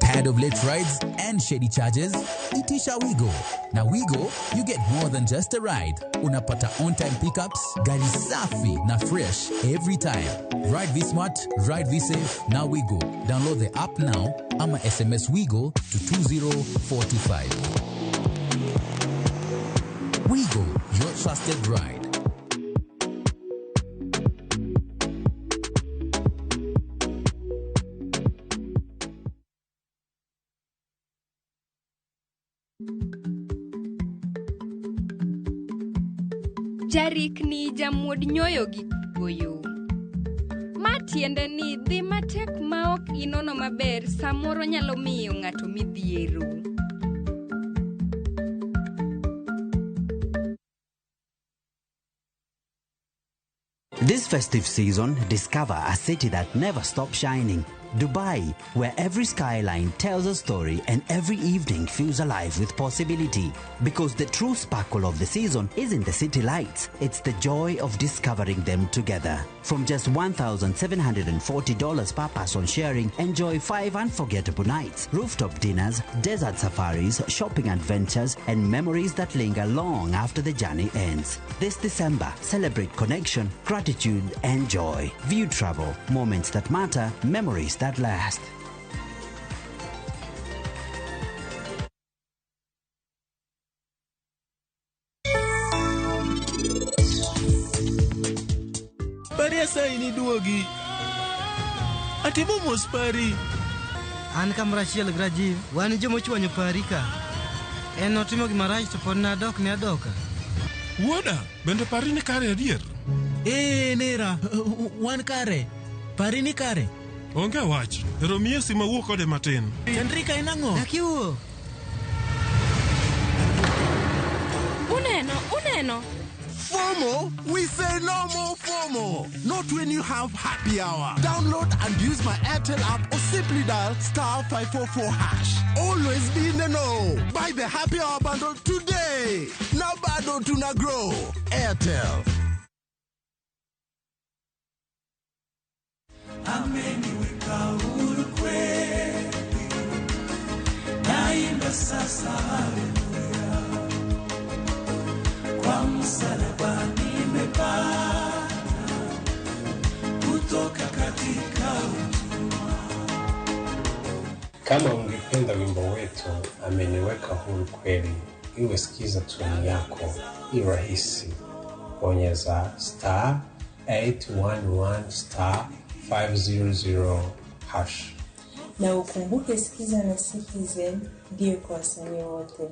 Tired of late rides and shady charges? Itisha Wigo. Now Wigo, you get more than just a ride. Unapata on-time pickups, gari safi na fresh every time. Ride V-Smart, ride V-Safe, now Wigo. Download the app now ama SMS Wigo to 20425. Wigo, your trusted ride. Jarikni jamuod nyoyo gi goyo. Ma tiende ni dhi matek ma ok inono maber samoro nyalo miyo ng'ato midhiero. This festive season, discover a city that never stops shining. Dubai, where every skyline tells a story and every evening feels alive with possibility. Because the true sparkle of the season isn't the city lights, it's the joy of discovering them together. From just $1,740 per person sharing, enjoy 5 unforgettable nights, rooftop dinners, desert safaris, shopping adventures, and memories that linger long after the journey ends. This December, celebrate connection, gratitude, and joy. View Travel, moments that matter, memories that last. Pari asayi ni duogi. Atimo mos pari. An kamoro achiel gi Rajiv, wan jomochwanyo pari ka. En notimo gimarach to pod nadok ne adoka. Wuoda, bende pari ni kare adier? Ee, nera, wan kare. Pari ni kare. Onge wach. Ero miye simo awuo kode matin. Chandrika en ang'o? Dakiwuo. Uneno, uneno. FOMO? We say no more FOMO. Not when you have happy hour. Download and use my Airtel app or simply dial star 544 hash. Always be in the know. Buy the happy hour bundle today. Now bado tuna grow. Airtel. Kama ungependa wimbo wetu Ameniweka Huru Kweli iwe sikiza tune yako, ni rahisi. Bonyeza star 811 star 500 hash. Na ukumbuke Sikiza na Citizen ndiyo kwa wasanii wote.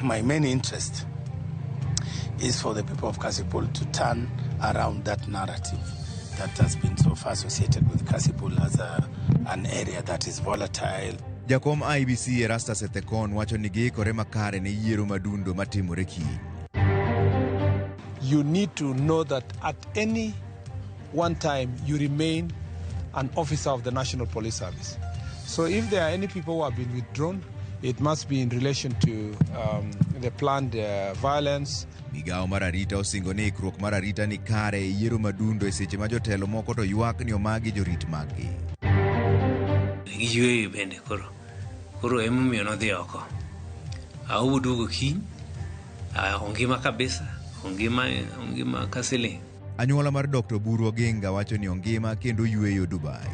My main interest is for the people of Kasipul to turn around that narrative that has been so far associated with Kasipul as an area that is volatile. Jakom IEBC Erastus Ethekon wacho ni giikore makare ne yiero madundo matimore kiny. You need to know that at any one time you remain an officer of the National Police Service. So if there are any people who have been withdrawn, it must be in relation to the planned violence. Migawo mar arita osingo ni ikruok mar arita ni kare e yiero madundo e seche ma jotelo moko to ywak ni omagi jorit maggi. Giyweyo bende koro. Koro emomiyo nodhi oko. Aobo duogo kiny, ongima kabisa, ongima ka siling'. Anyuola mar Dr. Oburu Oginga wacho ni ongima kendo yweyo Dubai.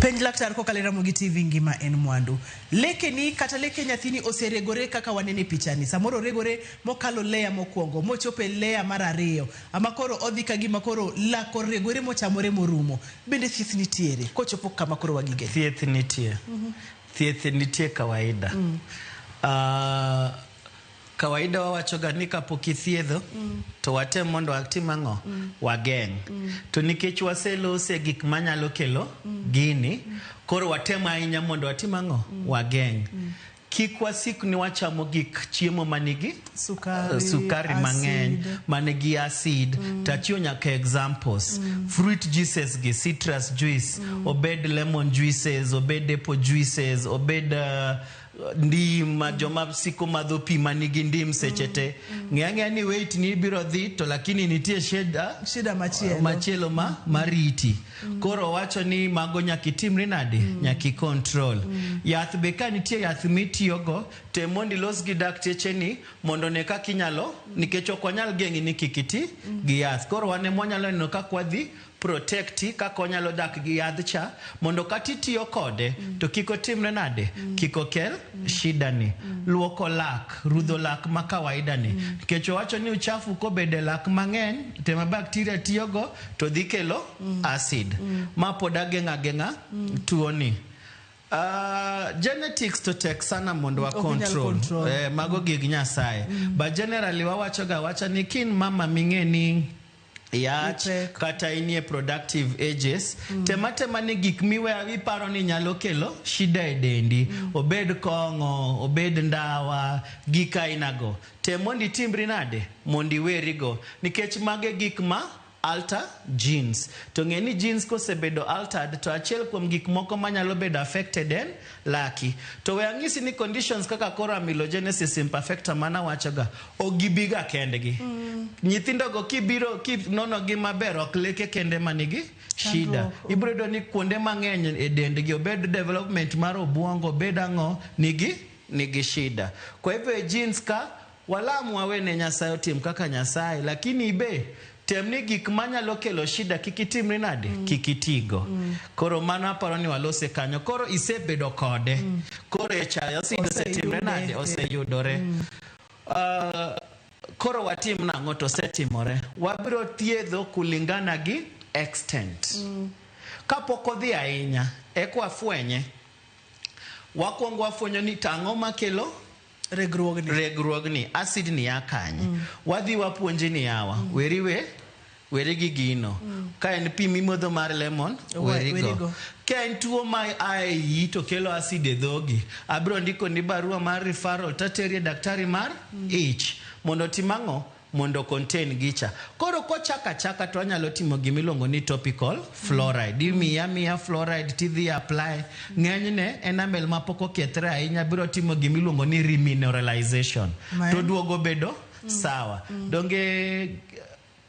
Penj laktar kokalo e Ramogi TV ngima en mwandu. Lekeni kata leke nyathini oseregore kaka wanene pichani. Samoro oregore mokalo layer mokwongo, mochopo e layer mar ariyo. Ama koro odhi ka gima koro lak oregore mochamore morumo. Bende thieth nitiere kochopo kama koro wagige. Thieth nitie. Thieth nitie kawaida. Kawaida wawachoga ni kapok ithiedho to watem mondo watim ang'o? Wageng'. To nikech waselose gik manyalo kelo gini, koro watem ahinya mondo watim ang'o? Wageng'. Kik wasik ni wachamo gik chiemo manigi sukari mang'eny, manigi acid. Tachiwo nyaka examples. Fruit juices gi, citrus juice, obed lemon juices, obed apple juices, obed ndim ma joma siko madho pi manigi ndim seche te. Ng'e ang'eya ni weight ni biro dhi to lakini nitie shida machielo ma mariti. Koro wacho ni mago nyaka itimri nade? Nyaka i control. Yath be ka nitie yath mitiyogo, tem mondo ilos gi dakteche ni mondo ne kaka inyalo, nikech ok wanyal geng'i ni kik iti gi yath. Koro wan ema wanyalo neno kaka wadhi protect kaka onyalo dak gi yadh cha mondo kata itiyo kode to kik otimre nade? Kik okel shida ni. Luoko lak, rudho lak ma kawaida ni. Nikech owacho ni uchafu kobedo e lak mang'eny, tema bacteria tiyogo to dhi kelo acid. Ma pod ageng'a ageng'a tuo ni. Genetics to tek sana mondo wa control. Mago gig Nyasaye. But generally wawachoga wacha ni kin mama ming'e ni yach kata inie productive ages, tema tema ni gik miweyo iparo ni nyalo kelo shida e dendi. Obed kong'o, obed ndawa, gik ainago. Tem mondo itimri nade? Mondo iwerigo. Nikech mage gik ma alter genes. To ng'e ni genes kosebedo altered to achiel kuom gik moko manyalo bedo affected en laki. To we ang'isi ni conditions kaka koro amelogenesis imperfecta mana wachoga, ok gibiga kendgi. Nyithindogo kibiro kinono gi maber ok leke kende manigi shida. Ibiro yudo ni kuonde mang'eny e dendgi, obed development mar obwongo, obed ang'o, nigi shida. Kwa hivyo e genes ka walam wawene Nyasaye otim kaka Nyasaye, lakini be tem ni gik manyalo kelo shida kik itimri nade? Kik itigo. Koro mano aparo ni walose kanyo. Koro isebedo kode. Koro e cha acid osetimre nade? Oseyudore. Koro watim nang'o to osetimore? Wabiro thiedho kulingana gi extent. Kapok odhi ahinya, eka wafwenye. Wakwongo wafwenyo ni tang'o makelo regruogni, acid ni ya kanye. Wadhi wapuonji ni yawa, weri gi gino. Ka en pi mimodho mar lemon, werigo. Ka en tuo ma a e iyi to kelo acid e dhogi, abiro ndiko ni barua mar referral tateri e daktari mar ich mondo otim ang'o? Mondo contain gicha. Koro kochaka achaka to anyalo timo gimiluongo ni topical fluoride. Imiya miya fluoride tidhi apply. Ng'enyne enamel mapok okethre ahinya biro timo gimiluongo ni remineralization. To duogo bedo sawa. Donge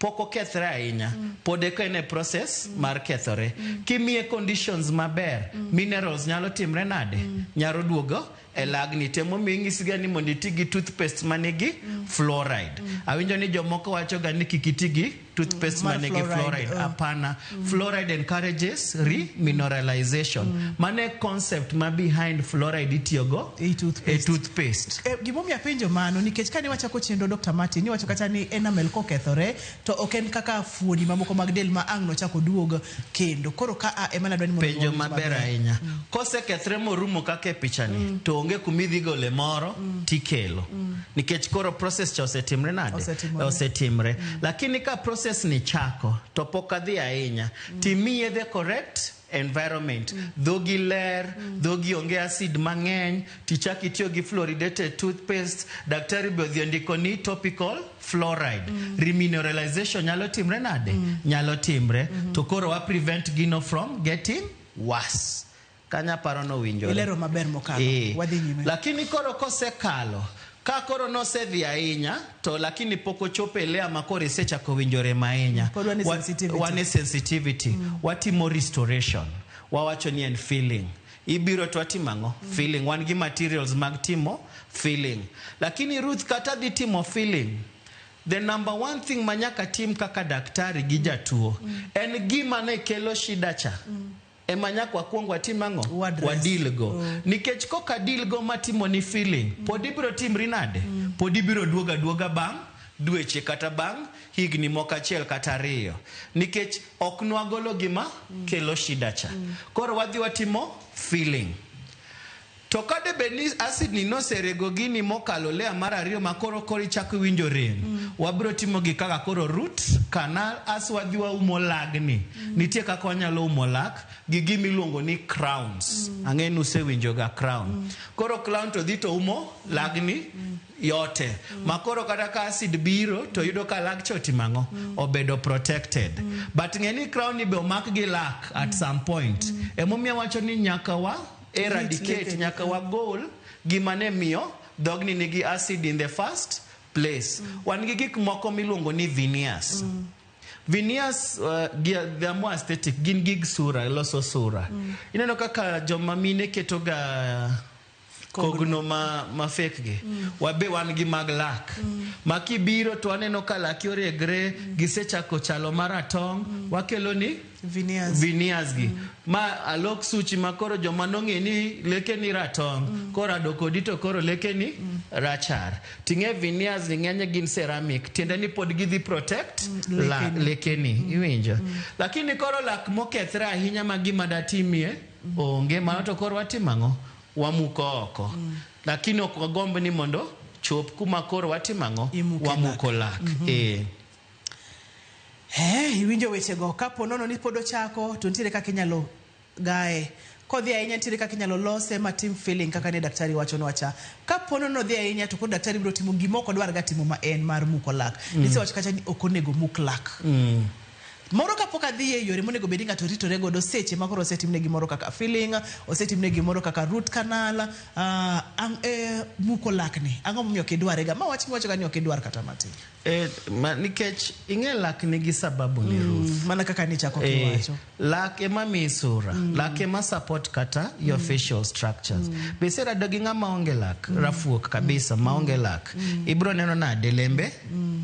Pok okethre ahinya. Pod eka en e process mar kethore. Kimiye conditions maber, minerals nyalo timre nade? Nyalo duogo e lagni. To emomiyo inyisiga ni mondo iti gi toothpaste manigi fluoride. Awinjo ni jomoko wachoga ni kik iti gi toothpaste Mar manigi fluoride, fluoride. Hapana. Fluoride encourages remineralization. Mano e concept ma behind fluoride itiyogo e toothpaste. E toothpaste. Gimomiyo apenjo mano nikech kane wachako chenro Dr. Martin niwacho kata ni enamel kokethore to ok en kaka fuoni mamoko mag del ma ang' nochak oduog kendo. Koro ka a ema nadwa ni mondo Penjo wawinj maber ahinya. Kosekethre morumo kaka e pichani, to onge kuma idhi gole moro tikelo. Nikech koro process cha osetimre nade? Osetimore. Osetimre. Lakini ka process ni chako to pok adhi ahinya, timiye the correct environment. Dhogi ler, dhogi onge acid mang'eny, tichak itiyo gi fluoridated toothpaste, daktari be odhi ondiko ni topical fluoride. Remineralization nyalo timre nade? Nyalo timre. To koro wa prevent gino from getting worse. Kanya paro nowinjore. Ilero maber mokalo. Wadhi nyime. Lakini koro kosekalo, ka koro nosedhi ahinya, to lakini pok ochopo e layer ma koro isechako winjo rem ahinya. Pod wan e sensitivity. Wan e sensitivity. Watimo restoration. Wawacho ni en filling. Ibiro to watimo ang'o? Filling. Wan gi materials mag timo filling. Lakini Ruth kata dhi timo filling, the number one thing ma nyaka tim kaka daktari gi jatuo en gima ne kelo shida cha. Ema nyaka wakwong watim ang'o? Wadeal go. Nikech koka deal go matimo ni filling, pod ibiro timri nade? Pod ibiro duogo aduoga bang' dweche kata bang' higni moko achiel kata ariyo. Nikech ok nwagolo gima kelo shida cha. Koro wadhi watimo filling. To ka de bed ni acid ni noserego gini mokalo layer mar ariyo ma koro koro ichako iwinjo rem, wabiro timo gi kaka koro root canal as wadhi waumo lagni. Nitie kaka wanyalo umo lak gi gima iluongo ni crowns. Ang'e ni usewinjo ga crown. Koro crown to dhi to umo lagni yote. Ma koro kata ka acid biro to yudo ka lak cha otimo ang'o? Obedo protected. But ng'e ni crown ni be omak gi lak at some point. Emomiyo awacho ni nyaka wa eradicate, nyaka wagol gima ne miyo dhogni nigi acid in the first place. Wan gi gik moko miluongo ni veneers. Veneers, they are more aesthetic, gin gig sura, loso sura. Ineno kaka joma mine ketoga kogno ma fake gi. Wabe wan gi mag lak. Ma kibiro to aneno ka laki oregre, gisechako chalo maratong', wakelo ni Veneers. Veneers gi. Ma alok suchi ma koro joma nong'e ni leke ni ratong', koro ado kodi to koro leke ni rachar. Ting'e veneers ni ng'enye gin ceramic, tiende ni pod gidhi protect Lekeni. lekeni, iwinjo. Lakini koro lak mokethre ahinya ma gima datimie onge, mano to koro watimo ang'o? Wamuko oko. Lakini ok wagomb ni mondo chop kuma koro watimo ang'o? Imuke Wamuko lak. Iwinjo wechego. Kapo nono ni pod ochako, to nitiere kaka inyalo gaye. Kodhi ahinya nitiere kaka inyalo lose matim filling kaka ne daktari wachonwa cha. Kapo nono odhi ahinya to koro daktari biro timo gima ok odwar ga timo ma en mar muko lak. Nisewacho kacha ni ok onego muk lak. Moro kapok adhi e yore monego bed ni ng'ato ritore godo seche ma koro osetimne gimoro kaka filling, osetimne gimoro kaka root canal, muko lakni. Ang'o momiyo ok idware ga? Ma wach miwacho ga ni ok idwar kata matin. Nikech ing'e lak nigi sababu ni Ruth. Mana kaka nichako kiwacho. Lak ema miyi sura, lak ema support kata your facial structures. Be iserado gi ng'ama onge lak, rafuok kabisa maonge lak. Ibiro neno nade lembe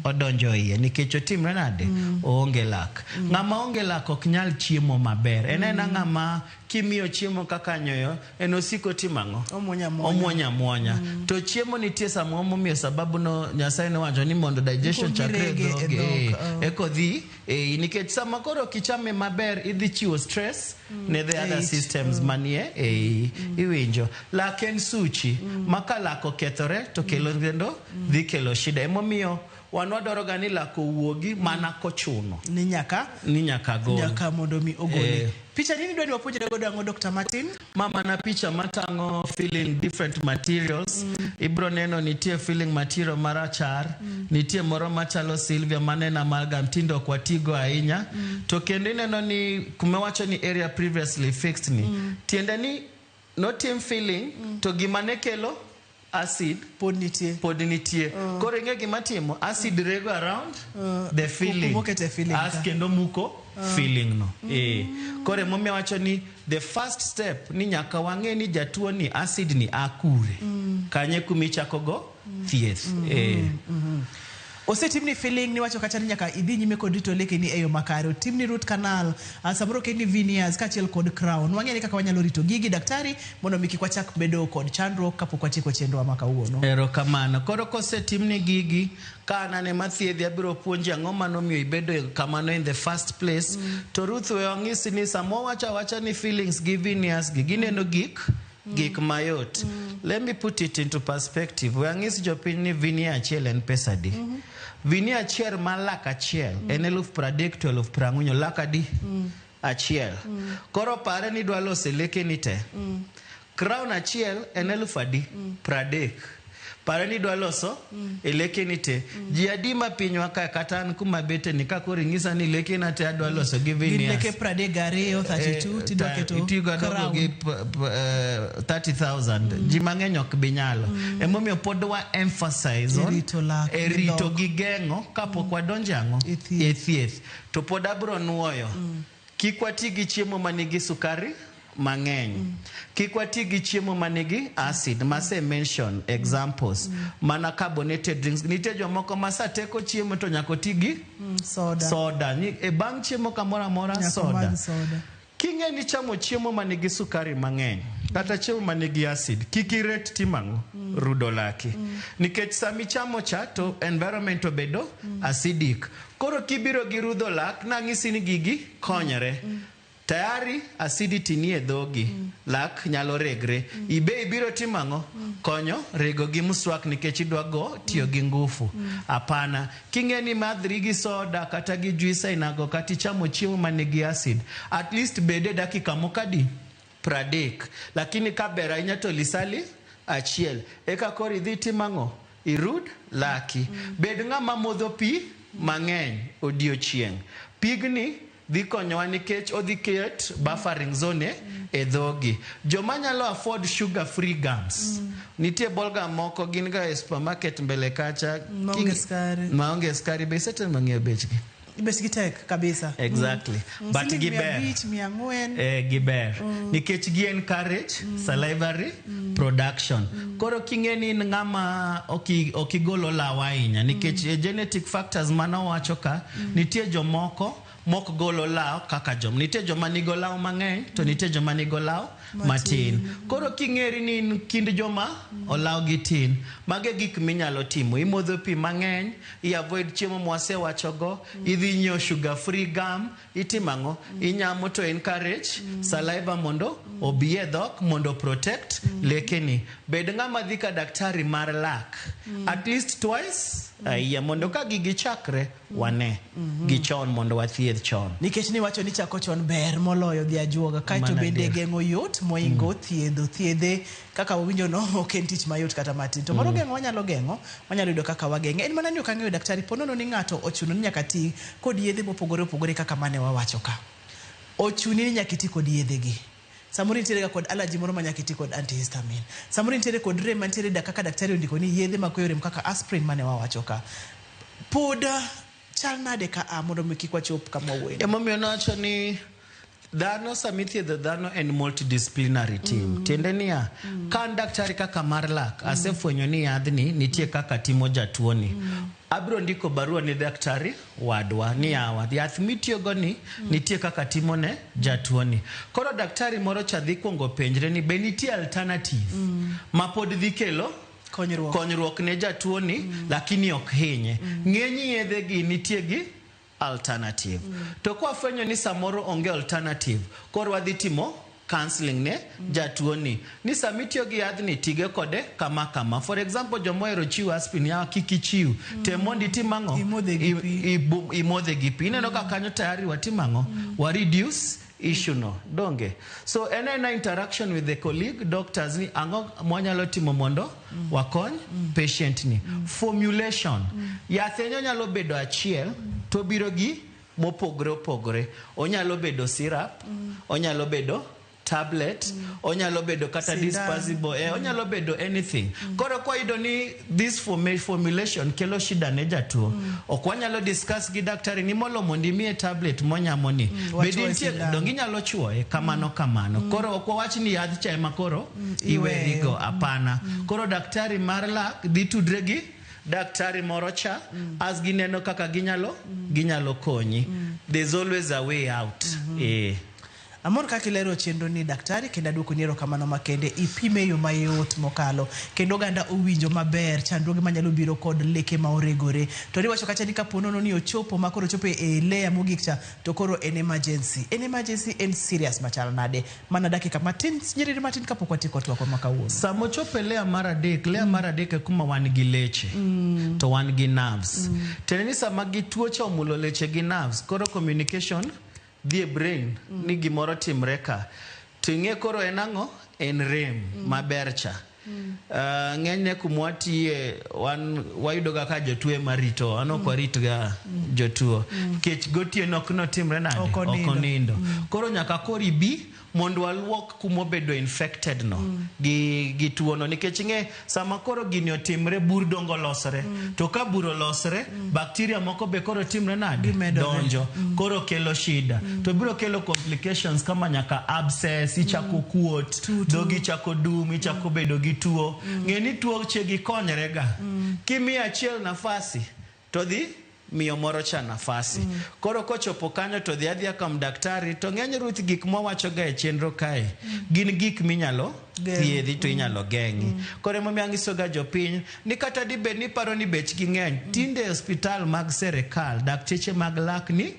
odonjo iye nikech otimre nade oonge lak. Ng'ama onge lak ok nyal chiemo maber. En ena ng'ama kimiyo chiemo kaka nyoyo, en osiko timo ang'o? Omuonyo amwonya. Omuonyo amwonya. To chiemo nitie samoro momiyo sababu no Nyasaye nowacho ni mondo digestion Ikuongo chakre e irege e dhoge, dhok, eko dhi nikech sama koro ok ichame maber idhi chiwo stress ne the other Eich. systems manie ei. Iwinjo. Lak en suchi, ma ka lak okethore to kelo kendo dhi kelo shida. Emomiyo wan wadwaro ga ni lak owuogi mana kochuno. Ni nyaka Ni nyaka gol. Nyaka mondo mi ogole. Picha ni idwa ni wapuonjre godo ang'o Dr. Martin? Ma mana picha matang'o filling different materials. Ibro neno nitie filling material marachar, nitie moro machalo silver maneno amalgam tinde ok watigo ahinya. To kendo ineno ni kuma wacho ni area previously fixed ni. Tiende ni notim filling to gima ne kelo Acid pod nitie. Pod nitie. Koro ing'e gima timo? Acid rego around the filling. Kumokete filling As ka. kendo muko filling no. Koro emomiyo awacho ni the first step ni nyaka wang'e ni jatuo ni acid ni a kure. Kanye kumichako go thieth. Osetimni filling niwacho kacha ni nyaka idhi nyime kod rito lekeni e yo makare. Otimni root canal, samoro okelni veneers kaachiel kod crown. Wang'e ni kaka wanyalo rito gigi daktari mondo mi kik wachak bedo kod chandruok kapok watieko chenrowa ma kawuono. Erokamano. Koro kosetimni gigi, ka an ema thiedhi abiro puonji ang'o manomiyo ibedo kamano in the first place. To Ruth we ang'isi ni sama wawacho awacha ni fillings gi veneers gi gineno gik gik mayot. Let me put it into perspective. We ang'is jopiny ni veneer achiel en pesa adi. Veneer achiel mar lak achiel en 30,000 to 40,000 lak adi? Achiel. Koro pare ni idwa loso lekeni te. Crown achiel en 10,000 adi? 30. Pare ni idwa loso e lekeni te. Ji adi ma pinywa ka kata an kuma bete ni ka koro inyisa ni lekena te adwa loso gi Gin veneers. leke 32 32 tidwa keto itigo adogo crown. gi 30,000 ji mang'eny ok bi nyalo emomiyo pod wa emphasize on E rito lak, e gi rito dhok. gi geng'o kapok wadonjo ang'o e thieth to pod abro nuoyo kik wati gi chiemo manigi sukari mang'eny kik wati gi chiemo manigi acid mase mention examples mana carbonated drinks nitie jomoko ma sateko chiemo to nyaka oti gi Soda. soda Ni, e bang' chiemo kamoro amora Nyaka soda madh soda. King'e ni chamo chiemo manigi sukari mang'eny kata chiemo manigi acid kik iret timo ang'o rudo laki nikech sami chamo cha to environment obedo acidic koro kibiro gi rudho lak nang'isi ni gigi konyre tayari acidity ni e dhogi lak nyalo regre ibe ibiro timo ang'o konyo rego gi mswak nikech idwa go tiyo gi ngufu hapana king'e ni madhri gi soda kata gi juice ainago kata ichamo chiemo manigi acid at least bede dakika moko adi 30 lakini ka ber ahinya to lisali achiel eka koro idhi timo ang'o irud laki bed ng'ama modho pi mang'eny odiochieng' pigni dhi konyowa nikech odhi create buffering zone e dhogi joma nyalo afford sugar free gums nitie ball gum moko gin ga e supermarket mbele kacha Maonge sukari. maonge sukari be isetemo ng'iewo bechgi Bechgi tek kabisa. Exactly. But Siling giber. 500, 400. Giber nikech gi encourage salivary production koro king'e ni in ng'ama okigol olaw ahinya nikech genetic factors manowacho ka nitie jomoko mok gol olaw kaka jom nitie joma nigi olaw mang'eny to nitie joma nigi olaw matin koro king'eri ni in kind joma olaw gi tin mage gik minyalo timo imodho pi mang'eny i avoid chiemo mwasewachogo idhi nyiewo sugar free gum itimo ang'o inyamo to encourage saliva mondo obi e dhok mondo protect lekeni bed ng'ama dhi ka daktari mar lak at least twice a year mondo ka gigi chakre wane gi chon mondo wathiedh chon Nikech niwacho ni chako chon ber moloyo dhi ajuoga kaeto Mano bende adier. geng'o yot moingo thiedho thiedhe kaka wawinjo no ok en tich mayot kata matin to moro geng'o wanyalo geng'o wanyalo yudo kaka wageng'e en mana ni ok ang'eyo daktari po nono ni ng'ato ochuno ni nyaka ti kod yedhe mopogore opogore kaka mane wawacho ka ochuni ni nyaka iti kod yedhe gi samoro nitiere ga kod allergy moro ma nyaka iti kod antihistamine samoro nitiere kod rem mantiere da kaka daktari ondiko ni yedhe makweyo rem kaka aspirin mane wawacho ka pod chal nade ka a mondo mi kik wachop kama wawuoye emomiyo nowacho ni dhano sama ithiedho dhano en multidisciplinary team tiende niya ka an daktari kaka mar lak asefwenyo ni yadhni nitie kaka timo jatuoni abiro ndiko barua ne daktari wadwa ni yawa yath mitiyogo ni nitie kaka timo ne jatuoni koro daktari moro cha dhi kuongo penjre ni be nitie alternative ma pod dhi kelo konyruok, konyruok ne jatuoni lakini ok hinye ng'eny yedhe gi nitie gi alternative to kwafwenyo ni samoro onge alternative koro wadhi timo counseling ne jatuoni ni sama itiyo gi yadhni tige kode kama kama for example jomohero chiwo aspirin yawa kik ichiw tem mondo itim ang'o imodhe gi pi ineno ka kanyo tayari watim ang'o wa reduce issue no donge so en aena interaction with the colleague doctors ni ang'o mwanyalo timo mondo wakony patient ni formulation yath enyo nyalo bedo achiel to biro gi mopogore opogore onyalo bedo syrup onyalo bedo tablet onyalo bedo kata Sindan. dispersible onyalo bedo anything. Koro kwayudo ni this formulation kelo shida ne jatuo, ok wanyalo discuss gi daktari ni molo mondo imiye tablet monyamo ni bed wachuoye nitie sindan. donge inyalo chuoye kamano kamano. Koro ok wawach ni yadh cha ema koro iwerigo, hapana. Koro daktari mar lak dhi tudre gi daktari moro cha as gineno kaka ginyalo konyi. There's always a way out. Amor kaka ilero chenro ni daktari, kendo aduoko ni erokamano makende. Ipime e yo mayot mokalo kendo oganda owinjo maber chandruoge manyalo biro kod leke ma oregore. To niwacho kacha ni kapo nono ni ochopo ma koro ochopo e layer mogik cha, to koro en emergency. En emergency, en serious machal nade? Mana dakika matin, nyiriri matin kapok watieko twakwa ma kawuono. Sama ochopo e layer mar adek, layer mar adek e kuma wan gi leche to wan gi nerves. Tiende ni sama gi tuo cha omulo leche gi nerves, koro communication dhi e brain ni gimoro timre ka. To ing'e koro en ang'o? En rem maber cha. Ng'enyne kuma watiye wan wayudo ga ka jotuo ema rito, wan ok warit ga jotuo. Nikech gotieno ok notimre nade? Ok onindo. Ok onindo. Koro nyaka koro ibi mondo waluok kumobedo infected no gi tuo no, nikech ing'e sama koro gini otimre, bur dongo olosore. To ka bur olosore, bacteria moko be koro timre nade? Gimedore. Donjo. Koro kelo shida. To biro kelo complications kama nyaka abscess, ichako kuot, dhogi chako dum, ichako bedo gi tuo. Ng'e ni tuoche gi konyre ga. Kimiyo achiel nafasi, to dhi miyo moro cha nafasi. Koro kochopo kanyo to dhi adhiya kam daktari, to ng'eny Ruth gik mwawacho ga e chenro kae gin gik minyalo Geng'. thiedhi to inyalo geng'i. Koro emomiyo anyiso ga jopiny ni kata dibed ni paro ni bechgi ng'eny, tinde e osiptal mag serikal dakteche mag lak ni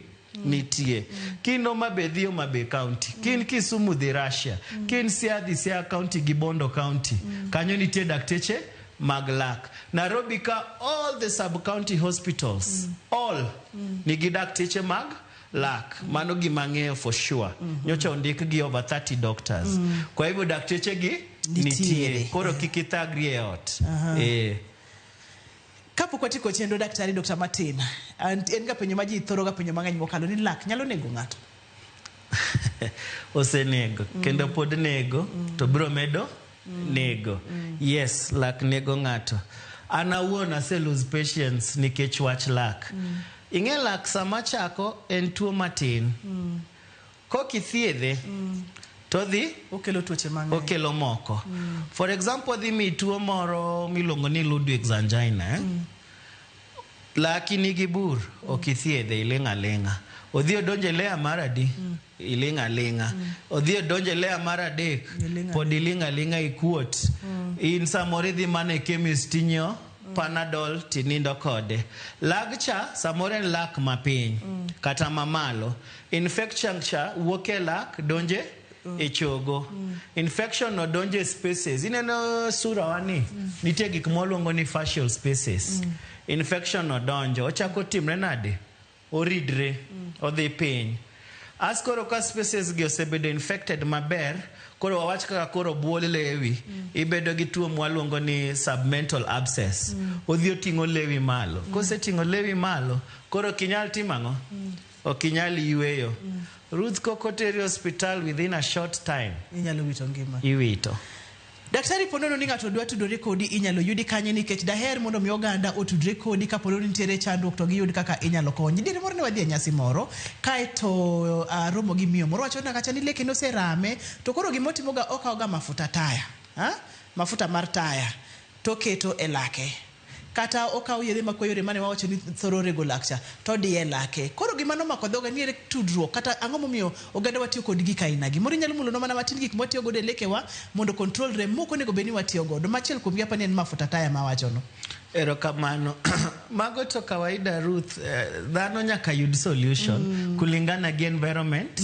nitie. Kin Homa Bay dhi Homa Bay County, kin Kisumu dhi Russia, kin Siaya dhi Siaya County gi Bondo County. Kanyo nitie dakteche mag lak. Nairobi ka all the sub-county hospitals, all nigi dakteche mag lak. Mano gima ang'eyo for sure. Nyocha ondik gi over 30 doctors. Kwa hivyo dakteche gi nitie. Koro kik ithagri e ot. Kapok watieko chenro daktari Dr. Martin, en ga penjo ma ji thoro ga penjo mang'eny mokalo ni lak nyalo nego ng'ato. Osenego kendo pod nego to biro medo nego. Yes, lak nego ng'ato. An awuon ase lose patience nikech wach lak. Ing'e lak sama chako en tuo matin. Kokithiedhe to dhi okelo tuoche mang'eny. Okelo moko. For example, dhi mi tuo moro miluongo ni Ludwig's angina. Laki nigi bur, ok ithiedhe, iling' aling'a. Odhi odonjo e layer mar adi? Iling' aling'a. Odhi odonjo e layer mar adek, pod iling' aling'a ikuot. In samoro idhi mana e chemist tinyiewo Panadol tinindo kode. Lag cha samoro en lak mapiny kata mamalo. Infection cha wuok e lak donje e chogo. Infection no donjo e spaces. Ineno sura wa ni nitie gik mwaluongo ni facial spaces. Infection no donjo, ochako timre nade? Oridre, odhi piny. As koro ka spaces gi osebedo infected maber, koro wawach kaka koro buol lewi, ibedo gi tuo mwaluongo ni submental abscess. Odhi oting'o lewi malo. Koseting'o lewi malo, koro ok inyal timo ang'o? Ok inyal yweyo. Ruth kok oteri osiptal within a short time, Inyalo wito ngima. iwito. Daktari, po nono ni ng'ato dwa tudore kodi, inyalo yudi kanye? Nikech daher mondo mi oganda otudre kodi kapo ni nitiere chandruok to giyud kaka inyalo kony. Diere moro ne wadhi e nyasi moro, kaeto aromo gi miyo moro wacho na kacha ni leke noserame, to koro gimotimoga okawoga mafuta taya. Ha? Mafuta mar taya toketo e lake. Kata okawo yedhe makweyo rem mane wawacho ni thoro rego lak cha, to odiye e lake. Koro gima nomako dhoga ni ere tudruok kata ang'o momiyo oganda watiyo kod gik aina gi. Moro inyalo mulonwa mana matin gik mwatiyo godo e lekewa mondo control rem mok onego bed ni watiyo godo. Machiel kuom gi apa ni en mafuta taya mawachono. Erokamano. Mago to kawaida Ruth, dhano nyaka yud solution kulingana gi environment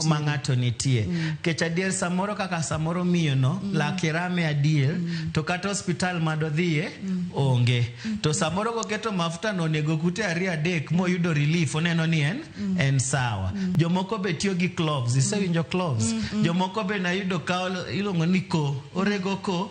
ma ng'ato nitie. Kech adier samoro kaka samoro miyo no, lake rame adier, to kata hospital madodhiye onge. To samoro koketo mafuta no onego kute ariyo adek moyudo relief, oneno ni en sawa. Jomoko be tiyo gi cloves, isewinjo cloves? Jomoko be nayudo ka iluongo ni ko, orego ko,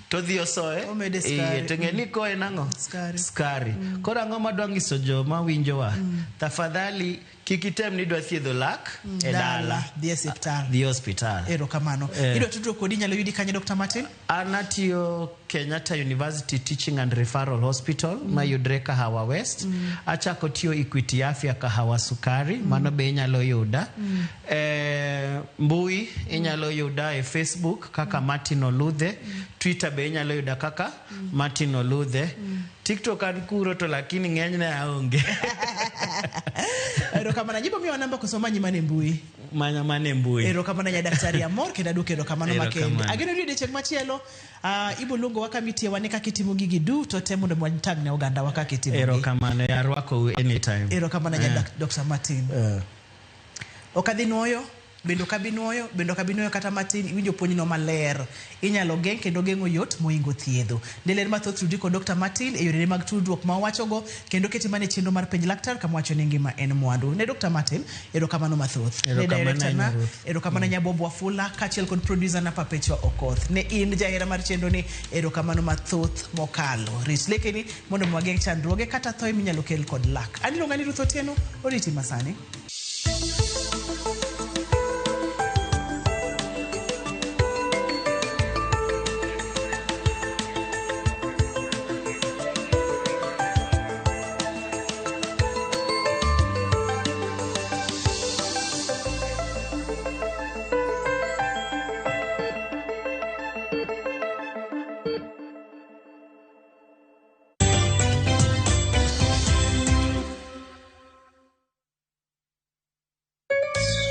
to dhi osoe Omede sukari. iye. To ng'e ni ko en ang'o? Sukari. Sukari. Koro ang'o madwa nyiso joma winjowa? Tafadhali Kik item ni idwa thiedho lak e dala. Dhi e osiptal. Dhi e osiptal. Erokamano. Idwa tudruok kodi inyalo yudi kanye Dr. Martin? An atiyo Kenyatta University Teaching and Referral Hospital mayudre Kahawa West. Achako tiyo Equity Afya Kahawa Sukari, mano be inyalo yuda. Mbui inyalo yuda e Facebook kaka Martin Oludhe, Twitter be inyalo yuda kaka Martin Oludhe. TikTok an kuro to lakini ng'enyne aonge. Erokamano. Jibo miwa namba koso manyi mana e mbui? Manya mana e mbui. Erokamano nya daktari amor kendo aduoko erokamano makende. Erokamano. Ageno ni odiochieng' machielo ibo luongowa kama itiyowa ni kaka itimo gigi duto te mondo watang' ne ogandawa kaka itimo gi. Erokamano, arwakou anytime. Erokamano nya Dr. Martin. Ok adhi nuoyo, bende ok abi nuoyo, bende ok abi nuoyo kata matin, iwinjo puonjno maler. Inyalo geng' kendo geng'o yot mohingo thiedho. Ne ler mathoth tudi kod Dr. Martin e yorene mag tudruok ma owachogo kendo kete mana e chenro mar penj laktar kama wacho ni ngima en mwandu. Ne Dr. Martin, erokamano mathoth. Ne Erokamano director na, ahinya, Ruth. erokamano Nyabobo Wafula kaachiel kod producer na Perpetua Okoth. Ne in jahera mar chenro ni erokamano mathoth mokalo. Rit lekeni mondo wageng' chandruoge kata thoe minyalo kel kod lak. An iluonga ni Ruth Otieno, oriti masani.